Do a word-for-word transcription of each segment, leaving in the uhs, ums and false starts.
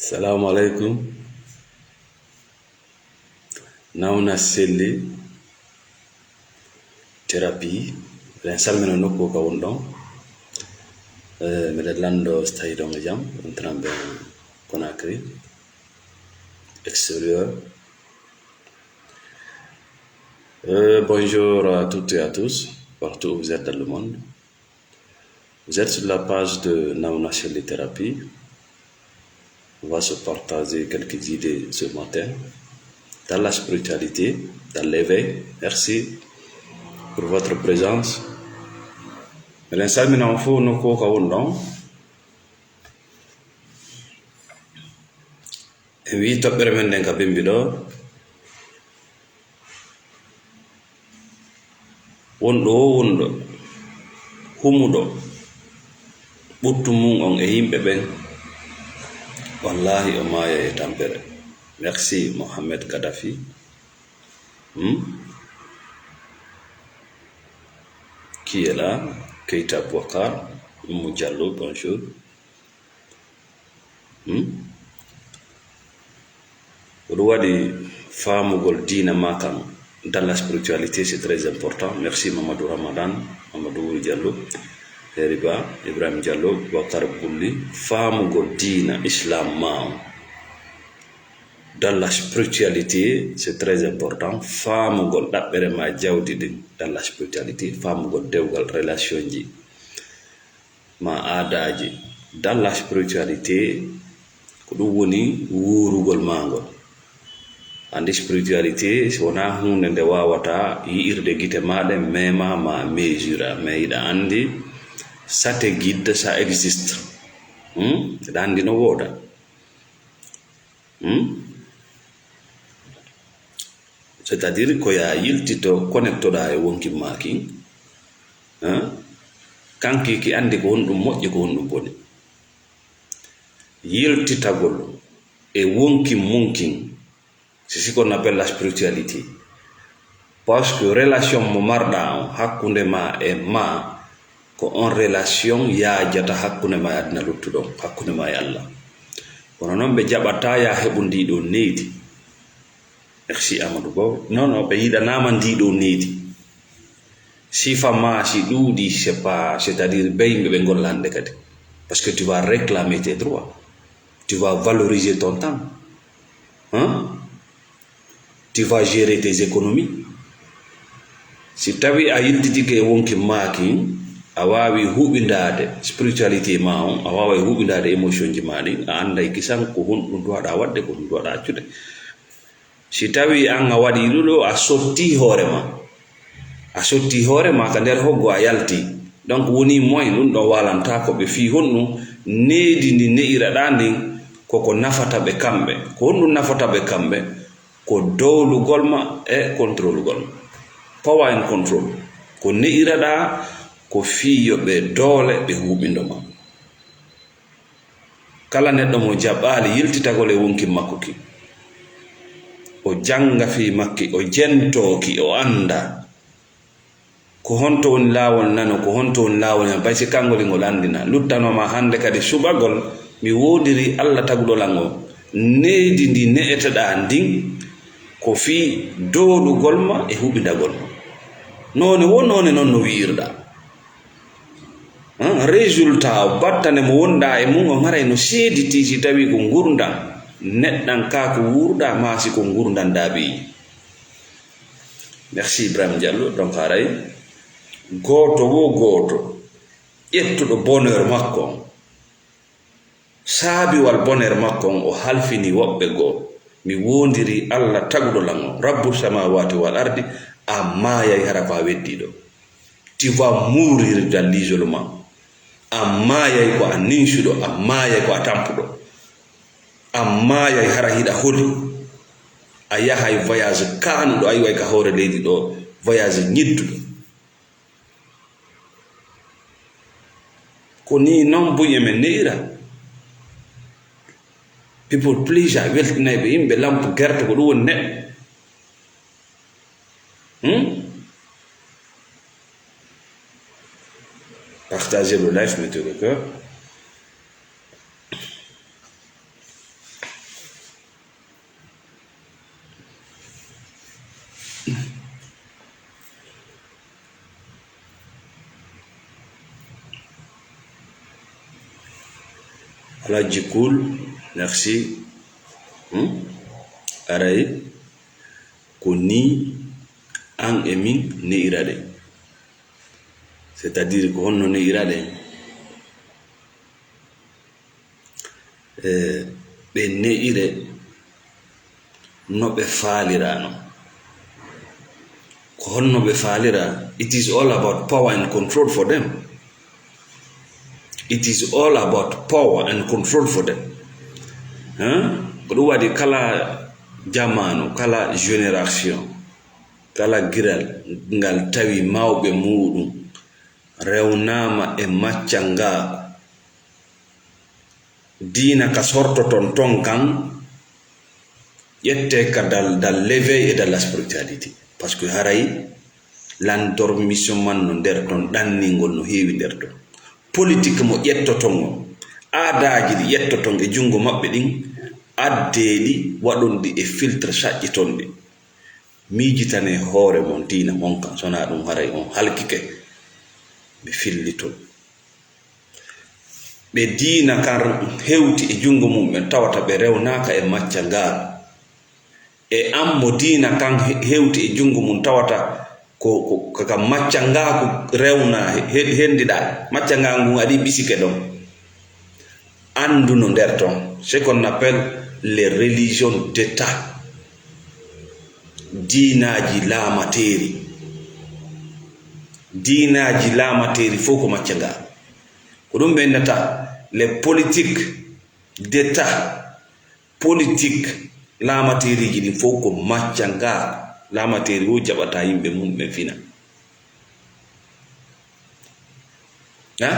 Salamu alaikum. Nauna Selli Thérapie. Miɗen salmina nokku ka woni ɗon. Eh, miɗen lanndo so tawi ɗon e jam, on tran ɓe Conakry, extérieur. Euh, bonjour à toutes et à tous, partout où vous êtes dans le monde. Vous êtes sur la page de Nauna Selli Thérapie. On va se partager quelques idées ce matin dans la spiritualité, dans l'éveil. Merci pour votre présence. Miɗen salmina on fof nokku o ka woni ɗon. En wii toɓɓere men nden ka bimbi ɗo. Wonɗo o wonɗo, humuɗo, ɓuttu mum on e yimɓe ɓen, wallahi o maaya e tampere. Merci, Mohamed Kadhafi. Hmm? Qui est là? Keita Bouakar, Oumou Diallo, bonjour. Hmm? Ko ɗum waɗi faamugol diina ma kan, dans la spiritualité, c'est très important. Merci Mamadou Ramadan, Mamadou Wuri Diallo, Heri Ba, Ibrahim Diallo, Boubacar Boulli. Faamugol diina Islam ma on, dans la spiritualité, c'est très important. Faamugol ɗaɓɓere ma jawdi ɗin, dans la spiritualité. Faamugol dewgal relation ji ma aadaaji. Dans la spiritualité, ko ɗum woni wuurugol maa ngol. Anndi spiritualité, si wonaa huunde nde waawata yi'irde gite maa ɗen, mema ma mesure, mais hiɗa anndi ça te guide, ça existe. Hmm? Hiɗa anndi no wooda. Hmm? C'est-à-dire ko ya yiltito, connectoɗaa e wonki maa kin. Hein? Kanki ki anndi ko honɗum moƴƴi, ko honɗum boni. Yiltitagol e wonki mum kin, c'est ce qu'on appelle la spiritualité. Parce que relation mo marɗaa on hakkunde ma e ma, ko on relation yaajata hakkunde ma e aduna luttuɗo on, hakkunde ma e Allah. Kono noon ɓe jaɓataa ya heɓu ndi ɗo neydi. Merci Amadou Ba. Non, non, ɓe yiɗanaama ndi ɗo neydi. Sifa ma si ɗuuɗi, c'est pas, c'est-à-dire ɓe yimɓe ɓe ngolla hannde kadi. Parce que tu vas réclamer tes droits. Tu vas valoriser ton temps. Hein? Tu vas gérer tes économies. Si tawi a yiltitike e wonki maa kin, a waawi huɓindaade spiritualité ma on, a waaway huɓindaade émotion ji ma ɗin, a annday kisan ko honɗum duwaɗaa waɗde, ko honɗum duwaɗaa accude. Si tawi an a waɗi ɗum ɗo, a sotti hoore ma. A sotti hoore ma ka nder hoggo a yalti. Donc woni moyen ɗum ɗo walanta ko ɓe fii honɗum neydi ndi ne'iraɗaa ndin koko nafata ɓe kamɓe. Ko honɗum nafata ɓe kamɓe? Ko dowlugol ma e contrôlugol ma. Power and control. Ko ne'iraɗaa ko fii yo ɓe doole ɓe huɓindo ma. Kala neɗɗo mo jaɓaali yiltitagol e wonki makko ki, o jannga fii makki, o jentoo ki, o annda ko honto woni laawol nano, ko honto woni laawol ñaamo, bay si kanngol ngol anndina. Luttanooma hannde kadi suɓagol, mi woondiri Alla taguɗo lan on, neydi ndi ne'eteɗaa ndin, ko fii dowlugol ma e huɓindagol ma. Noone wo noone non no wi'irɗaa. Hein, résultat o battane mo wonɗaa e mum on haray no seeditii si tawii ko ngurndan neɗɗankaaku wuurɗaa maa si ko ngurndan daabeeji. Merci Ibrahim Diallo. Donc haray gooto wo gooto ƴettuɗo bonheur makko on, saabiwal bonheur makko on, o halfini woɓɓe goo. Mi woondiri Alla taguɗo lan on, Rabbu samawati wal ardi, a maayay hara ko a weddi ɗo. Tu vas mourir dans l'isolement. A maayay ko a ninsuɗo, a maayay ko a tampuɗo. A maayay hara hiɗa holi. A yahay voyage kaanuɗo, a iway ka hoore leydi ɗo, voyage ñidduɗo. Ko nii non buy emen ne'ira. People pleaser, weltinay ɓe yimɓe, lampu gerte, ko ɗum woni neɗɗo. Hmm? Partagez le live, mettez le cœur. Alhaji Cool, merci. Hmm? Aray, ko ni an e min ne'iraɗen. C'est-à-dire ko honno ne'iraɗen? Eh, ɓe ne'ire no ɓe faalira non. Ko honno ɓe faalira? It is all about power and control for them. It is all about power and control for them. Hein? Ko ɗum waɗi kala jamaanu, kala génération, kala giral ngal tawi mawɓe muuɗum rewnaama e maccangaaku, diina ka sortoton ton kan, ƴette ka dans, dans l'éveil et dans la spiritualité. Parce que haray l'endormissement no nder ton, ɗanningol no heewi nder ton. Politique mo ƴettoton on, aadaaji ɗi ƴettoton e junngo maɓɓe ɗin, addee ɗi, waɗon ɗi e filtre, saƴƴiton ɗi. Miijitane hoore mon, diina mon kan, so wonaa ɗum haray on halkike. Ɓe filliton. Ɓe diina kan hewti e junngo mum'en, tawata ɓe rewnaaka e maccangaaku. E an mo diina kan he-, hewti e junngo mum, tawata ko, ko, ko ka maccangaaku rewna he-, he-, hendiɗaa. Maccangaaku ngun aɗi bisike ɗon. Anndu no nder ton. Ce qu'on appelle les religions d'État. Diinaaji laamateeri. Diinaaji laamateeri fof ko macca ngaa. Ko ɗum ɓe innata les politiques d'État. Politique laamateeriiji ɗin fof ko macca ngaa. Laamateeri o jaɓata yimɓe mum ɓe fina. Ha?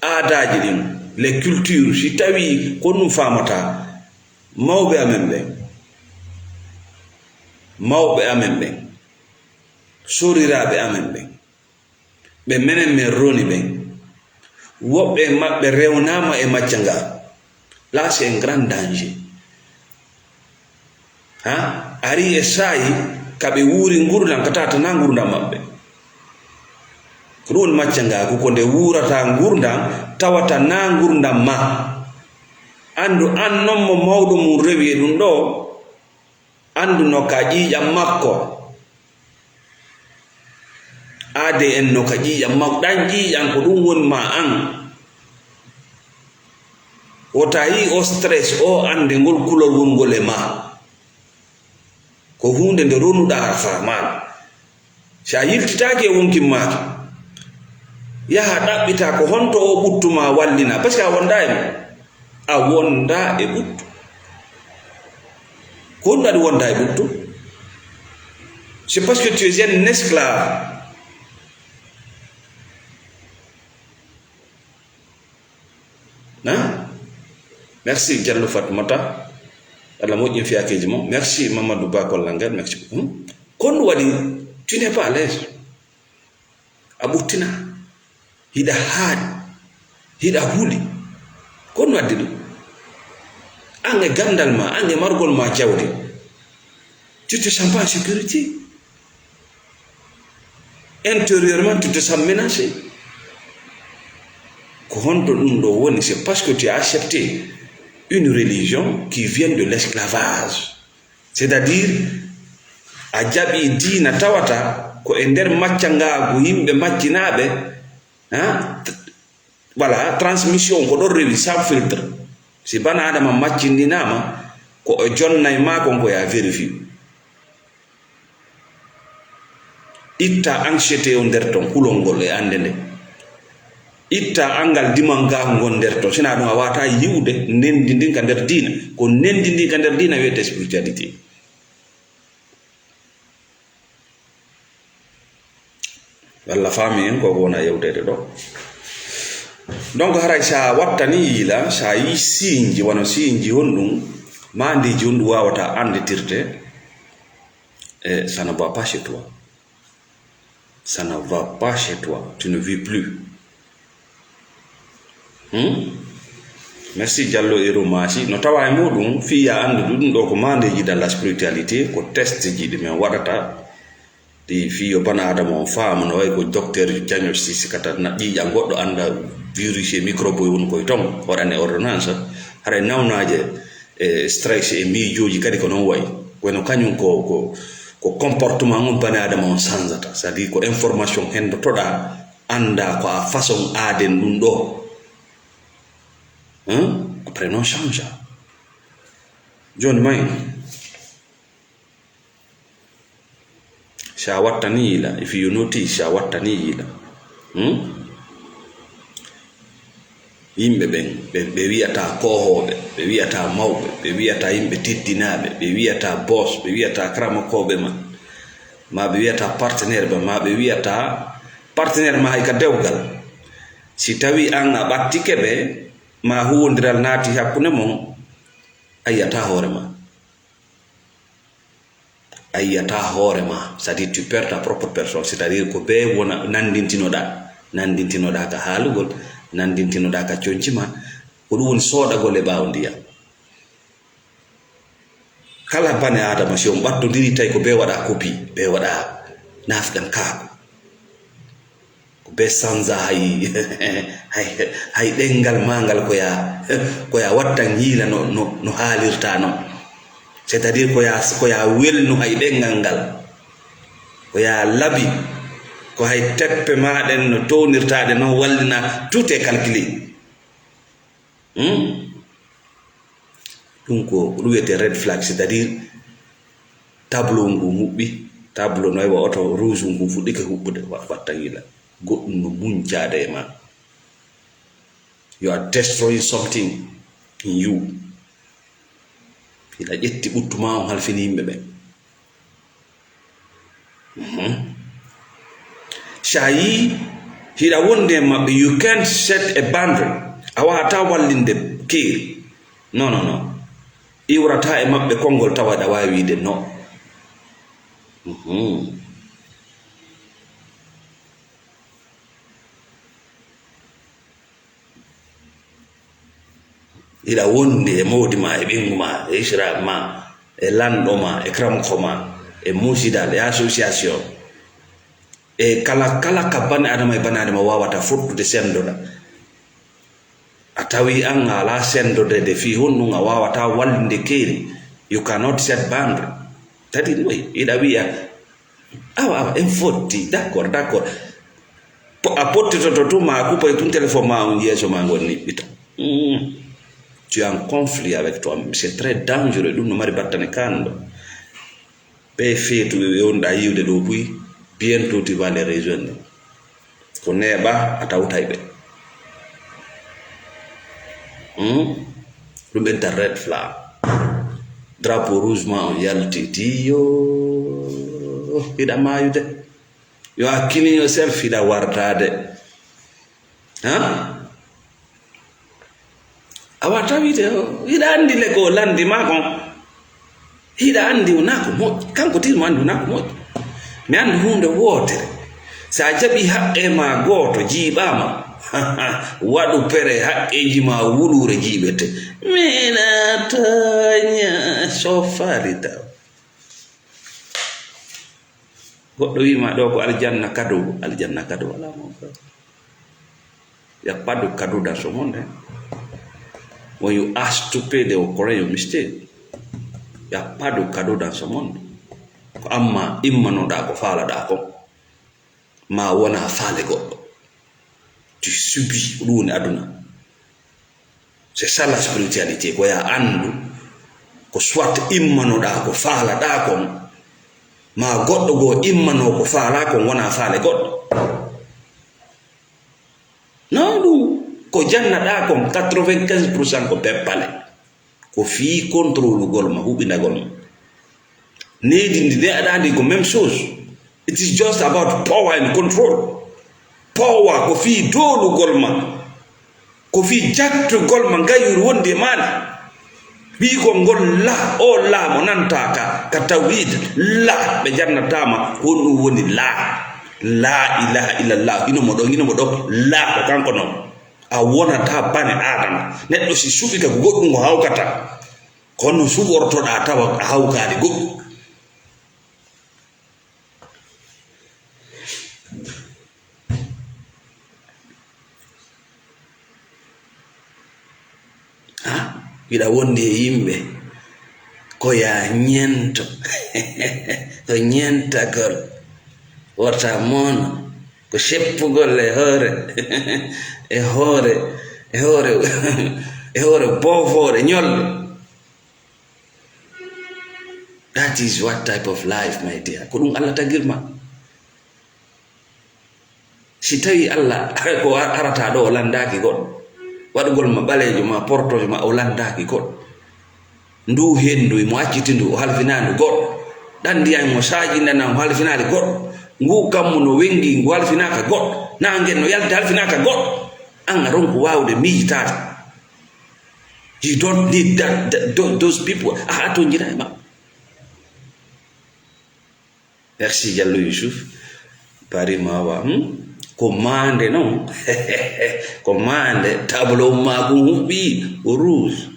Aadaaji ɗin, les cultures, si tawii ko ɗum faamata, mawɓe amen ɓen, mawɓe amen ɓen, soriraaɓe amen ɓen, ɓe menen men roni ɓen, woɓɓe e maɓɓe rewnaama e macca ngaa. Là, c'est un grand danger. Ha? Ari e saayi ka ɓe wuuri ngurndan, ka tawata na ngurndan maɓɓe. Ko ɗum woni maccangaaku, ko nde wuurata ngurndan, tawata na ngurndan ma. Anndu an non mo mawɗo mum rewi e ɗum ɗo, anndu no ka ƴiiƴan makko. Aade en no ka ƴiiƴan makko, ɗan ƴiiƴan ko ɗum woni ma an. Wota yi o stress o annde ngol kulol wongol e ma. Ko huunde nde ronuɗaa a faamaano. Si a yiltitaaki e wonkin maaki, yaha ɗaɓɓita ko honto o ɓuttu ma wallina, parce que a wondaa e mo. A wondaa e ɓuttu. Ko honɗum waɗi wondaa e ɓuttu? C'est parce que tu es un esclave. Na? Merci Diallo Fatmata. Allah moƴƴin fiyakeeji mon. Merci Mamadou Bakol Languel. Merci. Hmm? Ko honɗum waɗi? Tu n'es pas à l'aise. A ɓuttina. Hiɗa haaɗi. Hiɗa huli. Ko honɗum addi ɗum? An e ganndal ma, an e margol ma jawdi. Tu te sens pas en sécurité. Intérieurement, tu te sens menacé. Ko honto ɗum ɗo woni? C'est parce que tu as accepté une religion qui vient de l'esclavage. C'est-à-dire, a jaɓi diina tawata ko e nder maccangaagu yimɓe maccinaaɓe, ha? Voilà, transmission ko ɗon rewi sans filtre. Si bana adama maccindinaama, ko o jonnay ma kon ko ya vérifier. Itta anxiété o nder ton, kulol ngol e annde nde. Itta anngal dimangaaku ngon nder ton. Sina ɗum a wata yi'ude nendi ndin ka nder diina. Ko nendi ndin ka nder diina wiyete spiritualité. Walla faami en ko wona yewtede ɗo. Donc haray sa wattani yiila, sa yi siinji, wano siinji honɗum, maandeeji honɗum wawata annditirde, e ça ne va pas chez toi. Ça ne va pas chez toi. Tu ne vis plus. Hmm? Merci Diallo Ero Masi. No tawa e muɗum, fii ya anndu ɗum ɗo ko maandeeji dans la spiritualité, ko test ji ɗi men waɗata. Ɗi fii yo bana Adama on faamu, no wayi ko docteur diagnostic kata na ƴiiƴa goɗɗo annda virus e microbe e woni koye ton, waɗane ordonnance, haray nawnaaje e stress e miijooji kadi ko non wayi. Kono kañum ko, ko, ko comportement on bane Adama on sanzata, c'est-à-dire ko information henndotoɗaa, annda ko a façon aaden ɗum ɗo. Hein? Après non change. Jooni may. Si a wattanii yila, if you notice, si a wattanii yila. Hmm? Yimɓe ɓen, ɓe, ɓe wi'ataa koohooɓe, ɓe wi'ataa mawɓe, ɓe wi'ataa yimɓe teddinaaɓe, ɓe wi'ataa boss, ɓe wi'ataa karamakooɓe ma, ma ɓe wi'ataa partenaire ma, ma ɓe wi'ataa partenaire ma hay ka dewgal. Si tawii an a ɓattike ɓe, ma huwondiral naati hakkunde mon, a yi'ataa hoore ma. A yi'ataa hoore ma, c'est-à-dire tu perds ta propre personne, c'est-à-dire ko bee wona nanndintinoɗaa, nanndintinoɗaa ka haalugol, nanndintinoɗaa ka conci ma, ko ɗum woni sooɗagol e ɓaawo ndiyam. Kala bane Aadama, si on ɓattondiri, tawi ko bee waɗaa kopi, bee waɗaa naafɗan kaaku. Ko bee sanza hay, hay, hay ɗenngal maa ngal ko yaa, ko yaa wattan yiila no, no, no haalirta non. C'est-à-dire ko yaa, ko yaa welnu hay ɗenngal ngal. Ko yaa labi, ko hay teppe maa ɗen no townirtaa ɗe non wallina, tout est calculé. Hmm? Ɗum ko, ko ɗum wiyetee red flag, c'est-à-dire tableau ngu huɓɓi, tableau no wa oto rouge ngu fuɗɗike huɓɓude, wa-, watta yila. Goɗɗum no muncaade e ma. You are destroying something in you. Hiɗa ƴetti ɓuttu ma on halfini yimɓe ɓen. Mhm. Si a yii hiɗa wondi e maɓɓe, you can't set a boundary. A waawataa wallinde keeri. Non, non, non. Iwrataa e maɓɓe konngol tawa aɗa waawi wiide non. Mhm. Hiɗa wondi e mawdi ma, e ɓeyngu ma, e isiraak ma, e lanɗo ma, e kramko ma, e musidal, e association, e kala, kala ka bani Adama e bani Adama waawata fottude senndoda. A tawi an a alaa senndodede fii honɗun a waawataa wallinde keeri. You cannot set boundary. Tadi ɗum wayi, hiɗa wi'a, awa, awa, en fotti, d'accord, d'accord. Po-, a pottitoto tun ma a kupoy tun téléphone ma on yeeso ma ngon niɓɓita. Mm. Tu es en conflit avec toi-même. C'est très dangereux. Ɗum no mari battane kanɗo. Ɓe feetuɓe ɓe wonɗa yiwde ɗo buy, bientôt tu vas les rejoindre. Ko neeɓa a tawtay ɓe. Hmm? Ɗum ɓenta red flag. Drapeau rouge ma on yalti, tiyo, hiɗa maayude. You are killing yourself, hiɗa wartaade. Huh? Awa tawite o, hiɗa anndi le ko o lanndi ma kon. Hiɗa anndi wonaa ko moƴƴi. Kanko tigi mo anndi wonaa ko moƴƴi. Mi anndi huunde wootere. So a jaɓi haqqe ma gooto jiiɓaama, waɗu pere haqqeeji ma wuluure jiiɓete. Miɗa tooña so faali taw. Goɗɗo wiima ɗo ko aljanna kado, aljanna kado wala mo. Il y a pas de cadeau dans ce monde, hein. When you ask to pay the Korean mistake, il y a pas de cadeau dans ce monde. Ko amma immanoɗa ko faalaɗa ko, ma wona faale goɗɗo. Tu subis, ko ɗum woni aduna. C'est ça la spiritualité, ko ya anndu, ko soit immanoɗa ko faalaɗa kon, ma goɗɗo goo immano ko faala kon wona faale goɗɗo. Non, ɗum ko jannaɗa kon quatre-vingt-quinze pour cent ko peppale. Ko fii contrôlugol ma, huɓindagol ma. Neydi ndi ne aɗa andi ko même chose. It is just about power and control. Power ko fii doolugol ma. Ko fii jattugol ma ngayru wondi e maani. Ɓiigol ngol la, o la mo nanta ka, ka tawhid, la ɓe jannata ma, ko ɗum woni la. La ilaha illallah, hino mo ɗo, hino mo ɗo, la ko kanko non. A wonata bani Adama. Neɗɗo si suɓike ko goɗɗum o hawkata. Kono suɓortoɗa tawa a hawkaali goɗɗum. Mbiɗa wondi e yimɓe, ko yaa ñento, ko ñentagol, wota mono, ko seppugol e hoore, e hoore, e hoore, e hoore boofoore ñolde. That is what type of life, my dear. Ko ɗum Allah tagir ma. Si tawi Allah ko ar-, arata ɗo o landaaki goɗɗo, waɗugol ma ɓaleejo ma, portoojo ma, o landaaki goɗɗo. Ndu henndu mo acciti ndu, o halfinaandu goɗɗo. Ɗan ndiyan mo saaƴindanaa, mo halfinaali goɗɗo. Ngu kammu no wenngi, ngu halfinaaka goɗɗo. Naange no yalti, halfinaaka goɗɗo. An a ronku waawude miijitaade. You don't need that, that, tho-, those people. A hatonjira e maɓɓe. Merci Diallo Youssouf. Bari mawa, hmm? Ko maande non. Ko maande, tableau makko huɓɓi, o rouge.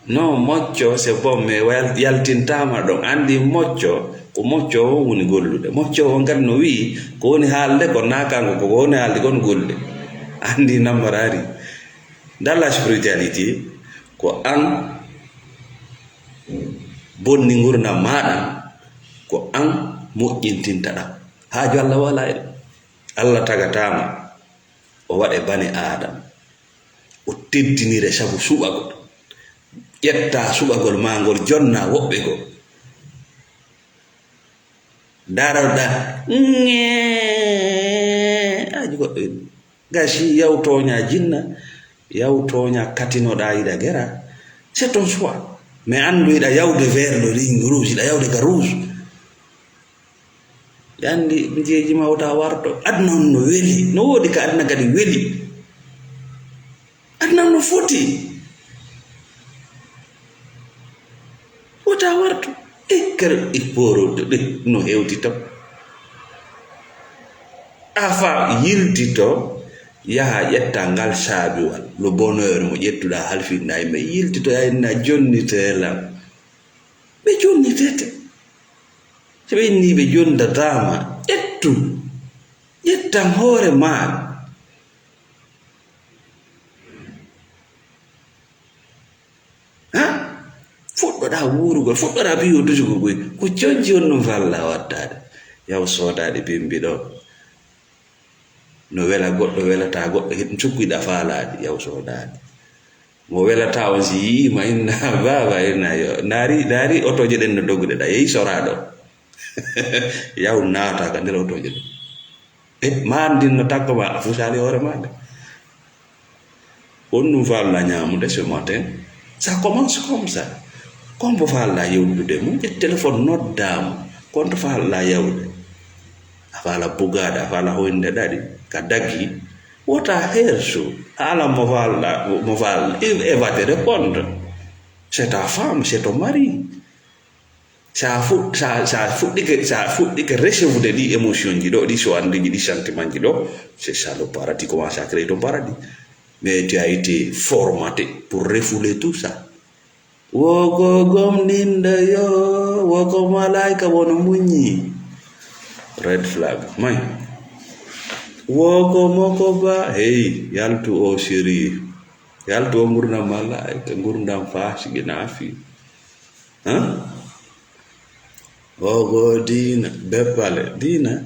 Non, mocco, c'est bon, mais wal-, yaltintaama ɗon. Anndi mocco, ko mocco o woni gollude. Mocco o kadi no wi'i, ko woni haalde ko naa kanko, ko woni haalde kon gollude. Anndi nambarari. Dans la spiritualité, ko an bonni ngurndan maaɗa, ko an moƴƴintinta ɗam. Haaju Allah wala e ɗum. Allah tagataama, o waɗe bani Aadama. O teddinire sabu suɓagol. Ƴetta suɓagol maa ngol, jonna woɓɓe goo. Daroɗa, ŋee, aji goɗɗo en. Gasi, yaw tooña jinna, yaw tooña katinoɗa, yiɗa gera. C'est ton choix. Mais anndu yiɗa yawde vers le ring rouge, yiɗa yawde ka rouge. Ɓe anndi njeeji ma wota warto. Aduna on no weli. No woodi ka aduna kadi weli. Aduna on no foti. Wota warto. E kar e poroɗo ɗe no hewti tan. Afa yiltito, yaha ƴetta ngal saabiwal. Le bonheur mo ƴettuɗa halfinɗa e men. Yiltito, ya inna jonnite lan. Ɓe jonnitete. So ɓe inni ɓe jonndataa ma, ƴettu. Ƴettan hoore maa. Ha? Fuɗɗoɗaa wuurugol, fuɗɗoɗaa piyo dusugo koy. Ko conci on ɗum falla wattaade. Yaw soodaade bimbi ɗo. No wela goɗɗo, welataa goɗɗo, hit cukkuɗa faalaade, yaw soodaade. Mo welataa on si yi'ii ma inna, baaba inna yo. Ndaari, ndaari otooje ɗen no dogude ɗa, yehi soraa ɗo. Yaw naata ka nder otooje ɗen. E, maa ndin no takko ma, a fusaali hoore maa de. On ɗum faalla ñaamude ce matin. Ça commence comme ça. Kombo faalla yewtude mum, ƴet téléphone noddaa mo. Konto faalla yawde. A faala bugaade, a faala hoynde ɗaɗi, ka daggi. Wota hersu. Haala mo faalla, mo faalla. Il, elle va te répondre. C'est ta femme, c'est ton mari. Sa fu-, sa, sa fuɗɗike, sa fuɗɗike recevude ɗi émotion ji ɗo, ɗi sowandeji, ɗi sentiment ji ɗo, c'est ça le paradis, commence à créer ton paradis. Mais tu as été formaté pour refouler tout ça. Woko gomɗinɗo yo, woko malaika wono muññi. Red flag, may. Woko moko ba, hey, yaltu o chéri. Yaltu o ngurndan malaika, ngurndan faasiqe naafi. Hein? Ogo diina, beppale, diina.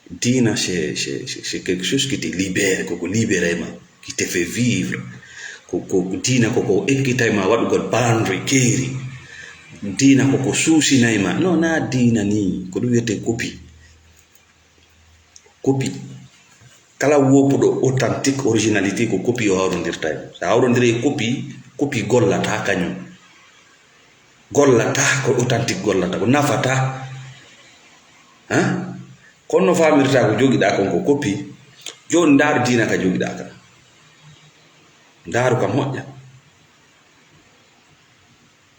Diina, c'est, c'est, c'est, c'est quelque chose qui te libère, ko, ko libéré ma, qui te fait vivre. Ko, ko, diina ko, ko ekkitay ma waɗugol boundary keeri. Diina ko, ko suusinay ma. Non, na diina ni, ko ɗum wiyete copie. Copie. Kala woopuɗo authentique, originalité, ko copie o hawrondirta e mum. So a hawrondiri e copie, copie gollata kañum. Gollata ko authentique gollata, ko nafata. Hein? Kono no faamirta ko jogiɗa kon ko copie. Jooni ndaaru diina ka jogiɗa kan. Ndaaru ka moƴƴa.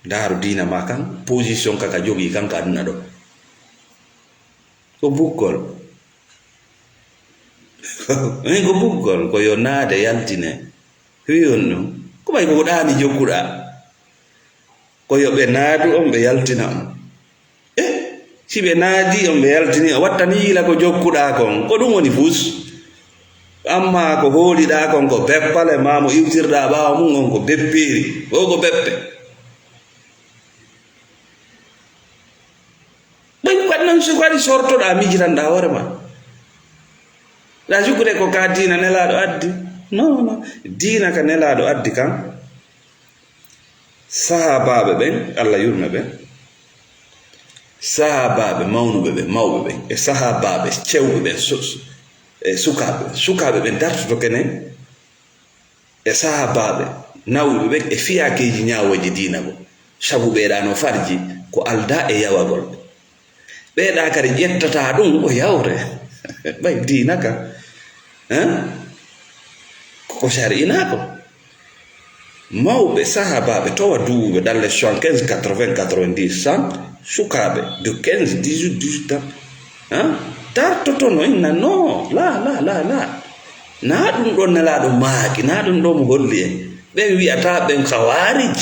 Ndaaru diina ma kan, position ka ka jogii kan ka aduna ɗo. Ko bukkol. Min ko bukkol, ko yo naade yaltine. Wi on ɗum. Ko ɓay ko ɗaani jokkuɗa. Ko yo ɓe naadu on, ɓe yaltina on. Eh, si ɓe naadi on, ɓe yaltini on, wattani yila ko jokkuɗa kon. Ko ɗum woni fus. Ammaa ko hooliɗaa kon ko beppale, maa mo iwtirɗaa ɓaawo mum on ko beppeeri, o ko beppe. Ɓay waɗi noon, so waɗi sortoɗaa, mijitanɗaa hoore ma. Ɗa jukkude ko ka diina Nelaaɗo addi? Non, non. Diina ka Nelaaɗo addi kan, sahaabaaɓe ɓen, Allah yurme ɓe, sahaabaaɓe mawnuɓe ɓe, mawɓe ɓen, e sahaabaaɓe cewɓe ɓen, su-, e sukaaɓe, sukaaɓe ɓen dartoto kenen, e sahaabaaɓe nawuɓe ɓen e fiyaakeeji ñaawooje diina goo. Sabu ɓeeɗaa no farji ko aldaa e yawagol ɓe. Ɓeeɗaa kadi ƴettataa ɗum ko yawre. Ɓay diina ka, hein? Ko ko sari'inaa ko. Mawɓe sahaabaaɓe towa duuɓuɓe dans les soixante-quinze, quatre-vingts, quatre-vingt-dix, cent, sukaaɓe de quinze, dix-huit, dix-huit ans, hein? Dartotono inna, non, la, la, la, la. Naa ɗum ɗon Nelaaɗo maaki, naa ɗum ɗon mo holli en. Ɓen wi'ataa ɓen Khawarij.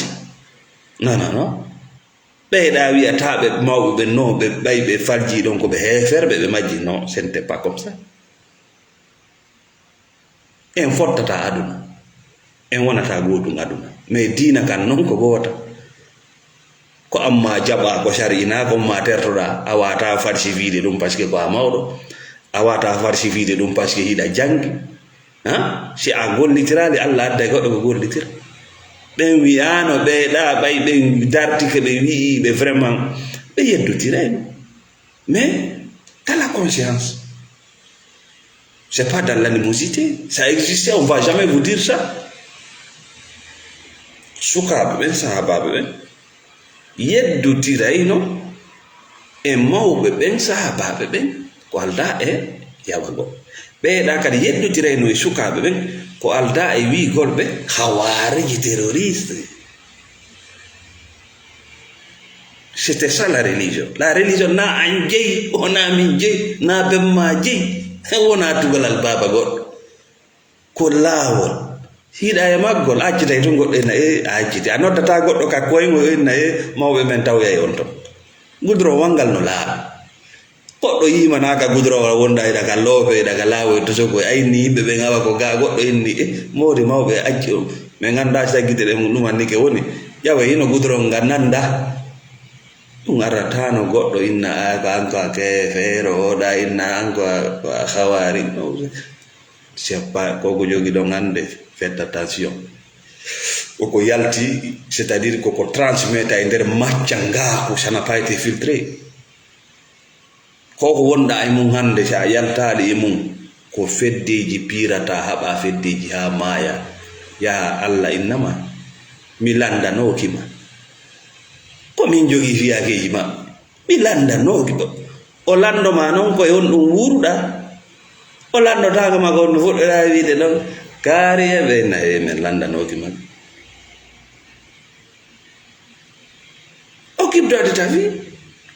Non, non, non. Ɓeyɗa wi'ataa ɓe mawɓe ɓen, non, ɓe ɓay ɓe faljii ɗon ko ɓe heeferɓe, ɓe majji. Non, ce n'était pas comme ça. En fottataa aduna. En wonataa gootum aduna. Mais diina kan non ko goota. Ko amma jaɓaa ko sari'inaa, ko amma tertoɗaa, a waawataa falsifiide ɗum parce que ko a mawɗo. A waawataa falsifiide ɗum parce que hiɗa janngi. Hein? Si a gollitiraali, Allah adday goɗɗo ko gollitir. Ɓen wi'aano, ɓeyɗa, ɓay ɓen dartike, ɓe wi'i ɓe vraiment, ɓe yeddotirayno. Mais, t'as la conscience. C'est pas dans l'animosité. Ça existe, on va jamais vous dire ça. Sukaaɓe ɓen, sahaabaaɓe ɓen, yeddotirayno e mawɓe ɓen, sahaabaaɓe ɓen, ko aldaa e yawagol. Ɓeyɗa kadi yeddotirayno e sukaaɓe ɓen, ko aldaa e wi'ugol ɓe Khawarij terroriste. C'était ça la religion. La religion, na an jeyi, wona min jeyi, na ben ma jeyi. Wona tugalal baaba goɗɗo. Ko laawol. Hiɗa e maggol, a accitay tun goɗɗo inna, e, a acciti. A noddata goɗɗo ka koyŋol inna, e, mawɓe men tawoyay on ton. Goudron wanngal no laaɓi. Goɗɗo yimanaa ka goudron wala wonda hiɗa ka loope, hiɗa ka laawol, to soko, a inni yimɓe ɓen awa ko ga goɗɗo inni, e, moodi mawɓe acci on. Ɓe nganndaa si gite ɗe mum ɗuman ni ke woni. Ƴawa hino goudron nga nannda. Ɗum arrataano goɗɗo inna, a, ko an ko a keefeero, o ɗa inna an ko a, ko a hawaari. C'est pas ko ko jogiɗon hannde, faites attention. Koko yalti, c'est-à-dire koko transmeta e nder maccangaaku, ça n'a pas été filtré. Ko ko wonɗa e mum hannde, si a yaltaali e mum, ko feddeeji piirata, haɓa feddeeji haa maaya, yaha Alla innama, mi lanndanooki ma. Ko min jogii fiyaakeeji maɓɓe. Mi lanndanooki ɗo. O lanndo ma noon ko e on ɗum wuuruɗaa. O lanndotaako ma ko on no fuɗɗoraa wiide ɗon. Kaari e ɓe na e men lanndanooki ma. O kibdaade tafi.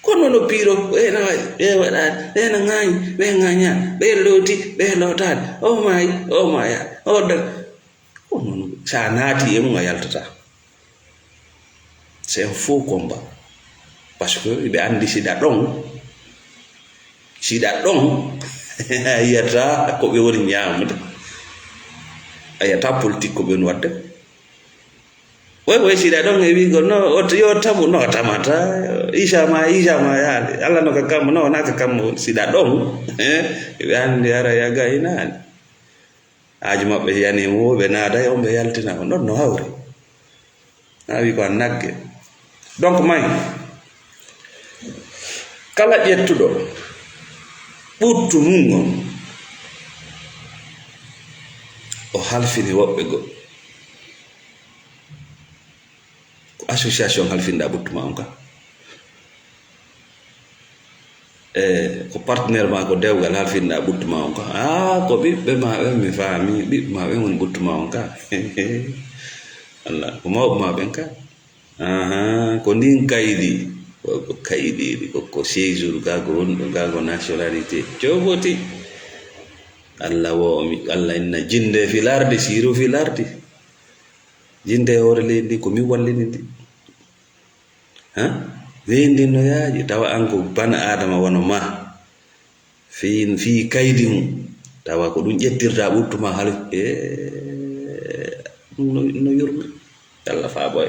Kono no piiro, ɓe na waɗi, ɓe waɗaani, ɓe na ŋaañi, ɓe ŋaañaani, ɓe looti, ɓe lootaani. O maayi, o maayaani, o dag-, Ko noon, so a naati e mum, a yaltataa. C'est un faux combat. Parce que ɓe anndi siɗa ɗon, siɗa ɗon, a yiyata ko ɓe woni ñaamde. A yiyata politique ko ɓe woni waɗde. Woy, woy, siɗa ɗon e wiigol, no, o, yo tamu, no tamata. Isa ma, isa ma yaade. Alla no ka kammu, no, na ka kammu, siɗa ɗon. Ɓe anndi hara ya gaynaani. Haaju maɓɓe yani mo, ɓe naaday on, ɓe yaltina on. Ɗon no hawri. Na wi ko a nagge. Donc, may, kala ƴettuɗo ɓuttu mum on, o halfini woɓɓe goo. Ko association halfinɗa ɓuttu ma on ka. E ko partenaire ma, ko dewgal halfinɗa ɓuttu ma on ka. Ah, ko ɓiɓɓe ma ɓen mi faami, ɓiɓɓe ma ɓen woni ɓuttu ma on ka. Allah, ko mawɓe ma ɓen ka. Aha, ko ndin kaydi. Ko, ko kaydi, ko, ko séjour, ka ko honɗum, ka ko nationalité. Jogoti. Allah wo, mi, Allah inna jinde fil ardi, siru fil ardi. Jinde e hoore leydi ndi, ko min wallini ndi. Ha? Leydi ndin no yaaji, tawa an ko bana Adama wano ma. Fii, fii kaydi mum. Tawa ko ɗum ƴettirta ɓuttu ma hal, e, no, no yurmi. Yalla fa boy.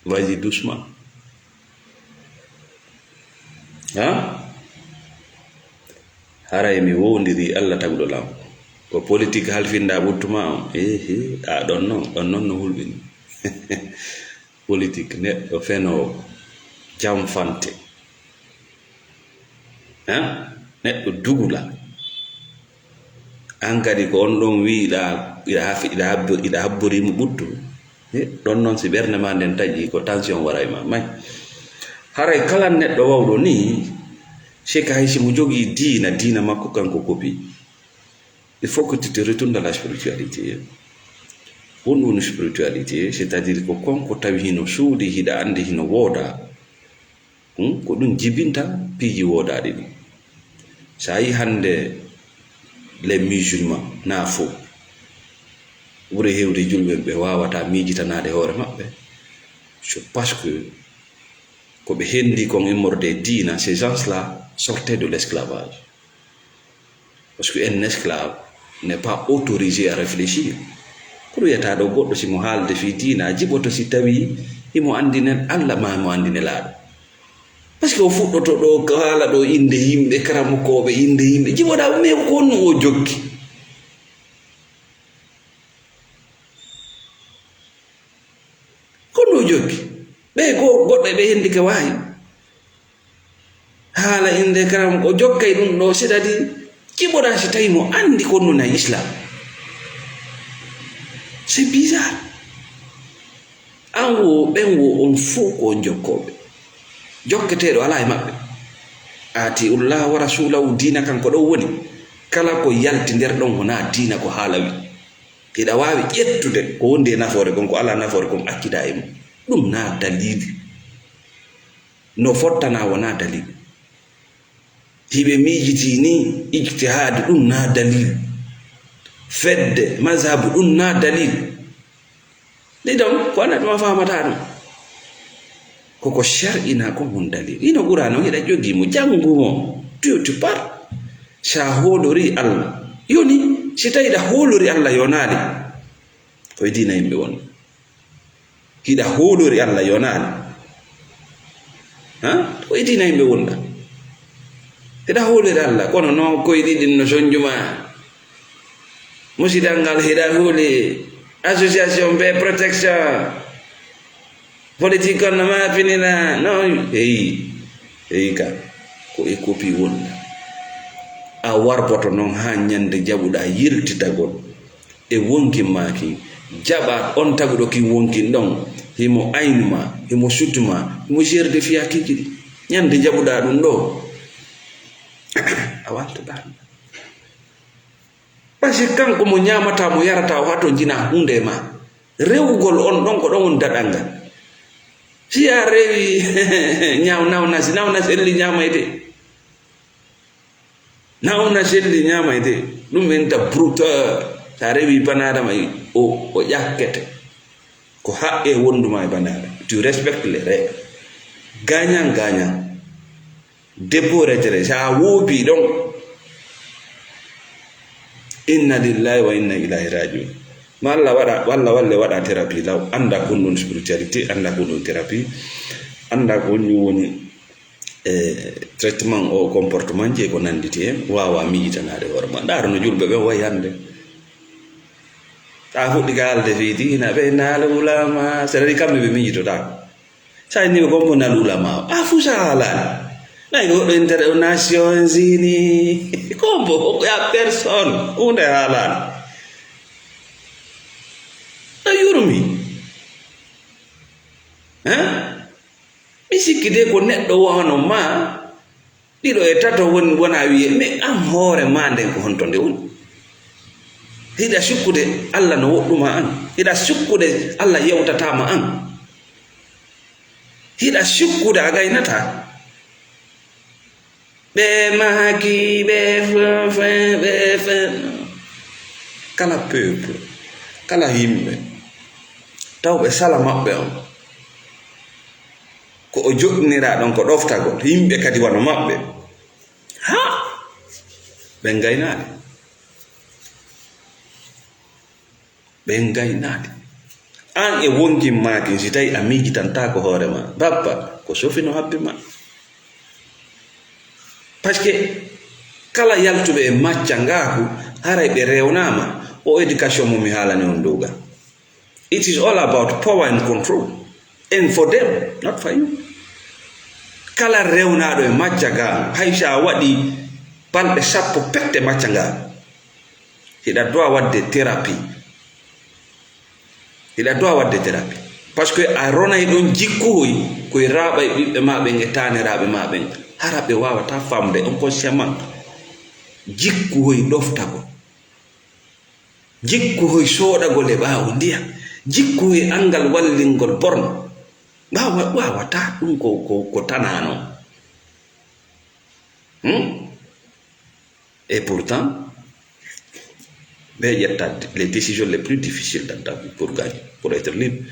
Vas-y doucement. Ha? Haray mi wowndiri Allah tagɗo lam. Ko politique halfinda ɓuttu ma on. Ehe, a ɗon non, ɗon non no hulɓini. Politique, neɗɗo fenoowo, jamfante. Hein? Neɗɗo dugula. An kadi ko on ɗon wiiɗa, iɗa hafi-, iɗa habbo-, iɗa habbori mo ɓuttu. He, ɗon noon si ɓernde ma nden taƴi ko tension waray ma. May. Haray kala neɗɗo wawɗo ni, c'est que hay si mo jogii diina, diina makko kanko kopi. Il faut que tu te retournes dans la spiritualité. Honɗum woni spiritualité? C'est-à-dire ko kon ko tawi hino suuɗi, hiɗa anndi hino wooda. Hmm? Ko ɗum jibinta piiji woodaaɗi ɗin. So a yii hannde les musulmans, naa fof, ɓuri heewde julɓe ɓe waawataa miijitanaade hoore maɓɓe. C'est parce que ko ɓe henndi kon immorde e diina, ces gens-là sortaient de l'esclavage. Parce que un esclave n'est pas autorisé à réfléchir. Ko ɗum wiyata ɗo goɗɗo si mo haalde fii diina, a jiɓoto si tawii himo anndi nen Allah maa himo anndi nelaaɗo. Parce que o fuɗɗoto ɗo haala ɗo innde yimɓe, karamokooɓe, innde yimɓe. Jiɓoɗaa, mais ko honno o jokki? Ko honno o jokki? Ɓe go-, goɗɗe ɓe henndi ke waawi. Haala innde karam ko jokkay ɗum ɗo, c'est-à-dire, jiɓoɗaa si tawi mo anndi ko ɗum woni Islam. C'est bizarre. An wo, ɓen wo, on fof ko on jokkooɓe. Jokketeeɗo alaa e maɓɓe. Atiullah wa rasulahu, diina kan ko ɗon woni. Kala ko yalti nder ɗon wonaa diina, ko haala wi. Hiɗa waawi ƴettude ko wondi e nafoore kon, ko alaa nafoore kon, accida e mum. Ɗum naa dalili. No fottana wonaa dalil. Hiɓe miijitii ni ijtihaad ɗum naa dalil. Fedde, mazhabu ɗum naa dalil. Ɗi ɗon, ko annabi ma faamataa ɗum. Koko shar'ina kon hon dalil. Ino ɓura non hiɗa jogii mo, janngu mo. Tu, tu pars. Sa hoolori Allah. Yoni, si tawi hiɗa hoolori Allah yonaali. Ko e diina yimɓe won. Hiɗa hoolori Allah yonaani. Ha? Ko e diina yimɓe wonɗa. Hiɗa hoolori Allah, kono no koyɗi ɗin no sonjuma. Musidal ngal hiɗa hooli association be protection politique on no ma finina. No, heyi, heyi ka. Ko e kopi wonɗa. A warboto non haa ñande jaɓuɗa yiltitagol. E wonkin maa kin, jaɓa on taguɗo kin wonkin ɗon, himo aynu ma, himo sutu ma, himo gérde fi hakkiiji ɗi. Ñande jaɓuɗaa ɗum ɗo, a waltoɗaa ɗum. Parce que kanko mo ñaamataa, mo yarataa, o hatonjinaa huunde e ma. Rewugol on ɗon, ko ɗon woni daɗal ngal. Si a rewi ñaaw nawna, si nawna selli ñaamayde. Nawna selli ñaama e de. Ɗum en ta bruteur. Sa rewi banaadama, o, o ƴakkete. Ko haqqe wonduma e banaadama. Tu respectes les règles. Gagnant, gagnant. Dépôt, retrait. Sa woopi ɗon. Inna lillahi wa inna ilayhi rajiun. Ma Allah waɗa, walla walle waɗa thérapie law. Annda kon ɗon spiritualité, annda kon ɗon thérapie. Annda ko honɗum woni e traitement o comportement ji e ko nannditi heen, waawa miijitanaade hoore ma. Ndaar no julɓe ɓe wayi hannde. Taa fuɗɗi ka haalde fii diina, ɓe naal ulama, c'est-à-dire kamɓe ɓe miijitotaako. Sa inni ɓe gombo naal ulama o, a fuu sa haalaani. Nayi goɗɗo inter-, Nations Unies, gombo, ko ya personne, huunde haalaani. A yurmi. Hein? Mi sikki de ko neɗɗo wano ma, ɗiɗo e tato won, wona wiye, mais an hoore ma nden ko honto nde woni? Hiɗa sukkude Allah no woɗɗuma an? Hiɗa sukkude Allah yewtatama an? Hiɗa sukkude a gaynata? Ɓe mahaki, ɓe fe-, fe-, ɓe fe-, kala peuple, kala yimɓe, taw ɓe sala maɓɓe on. Ko o joɗɗiniraa ɗon ko ɗoftagol, yimɓe kadi wano maɓɓe. Ha! Ɓen gaynaade. Ɓen gaynaade. An e wonkin maakin, si tawi a miijitantaako hoore ma, bappa, ko sofi no habbi ma. Parce que kala yaltuɓe e maccangaaku, haray ɓe rewnaama. O éducation mo mi haalani on dow ga. It is all about power and control. And for them, not for you. Kala rewnaaɗo e macca ga, hay so a waɗi balɗe sappo pette macca nga, hiɗa dowa waɗde thérapie. Hiɗa dowa waɗde thérapie. Parce que a ronay ɗon jikkuhoy koye raaɓa e ɓiɓɓe ma ɓen e taaniraaɓe ma ɓen. Hara ɓe waawata famde on consciemment. Jikkuhoy ɗoftagol. Jikkuhoy soodagol e ɓaawo ndiyam. Jikkuhoy anngal wallingol borno. Waawa-, waawata ɗum ko, ko, ko tanaa non. Hmm? Et pourtant, ɓe ƴetta les décisions les plus difficiles dans ta vie pour gagner, pour être libre.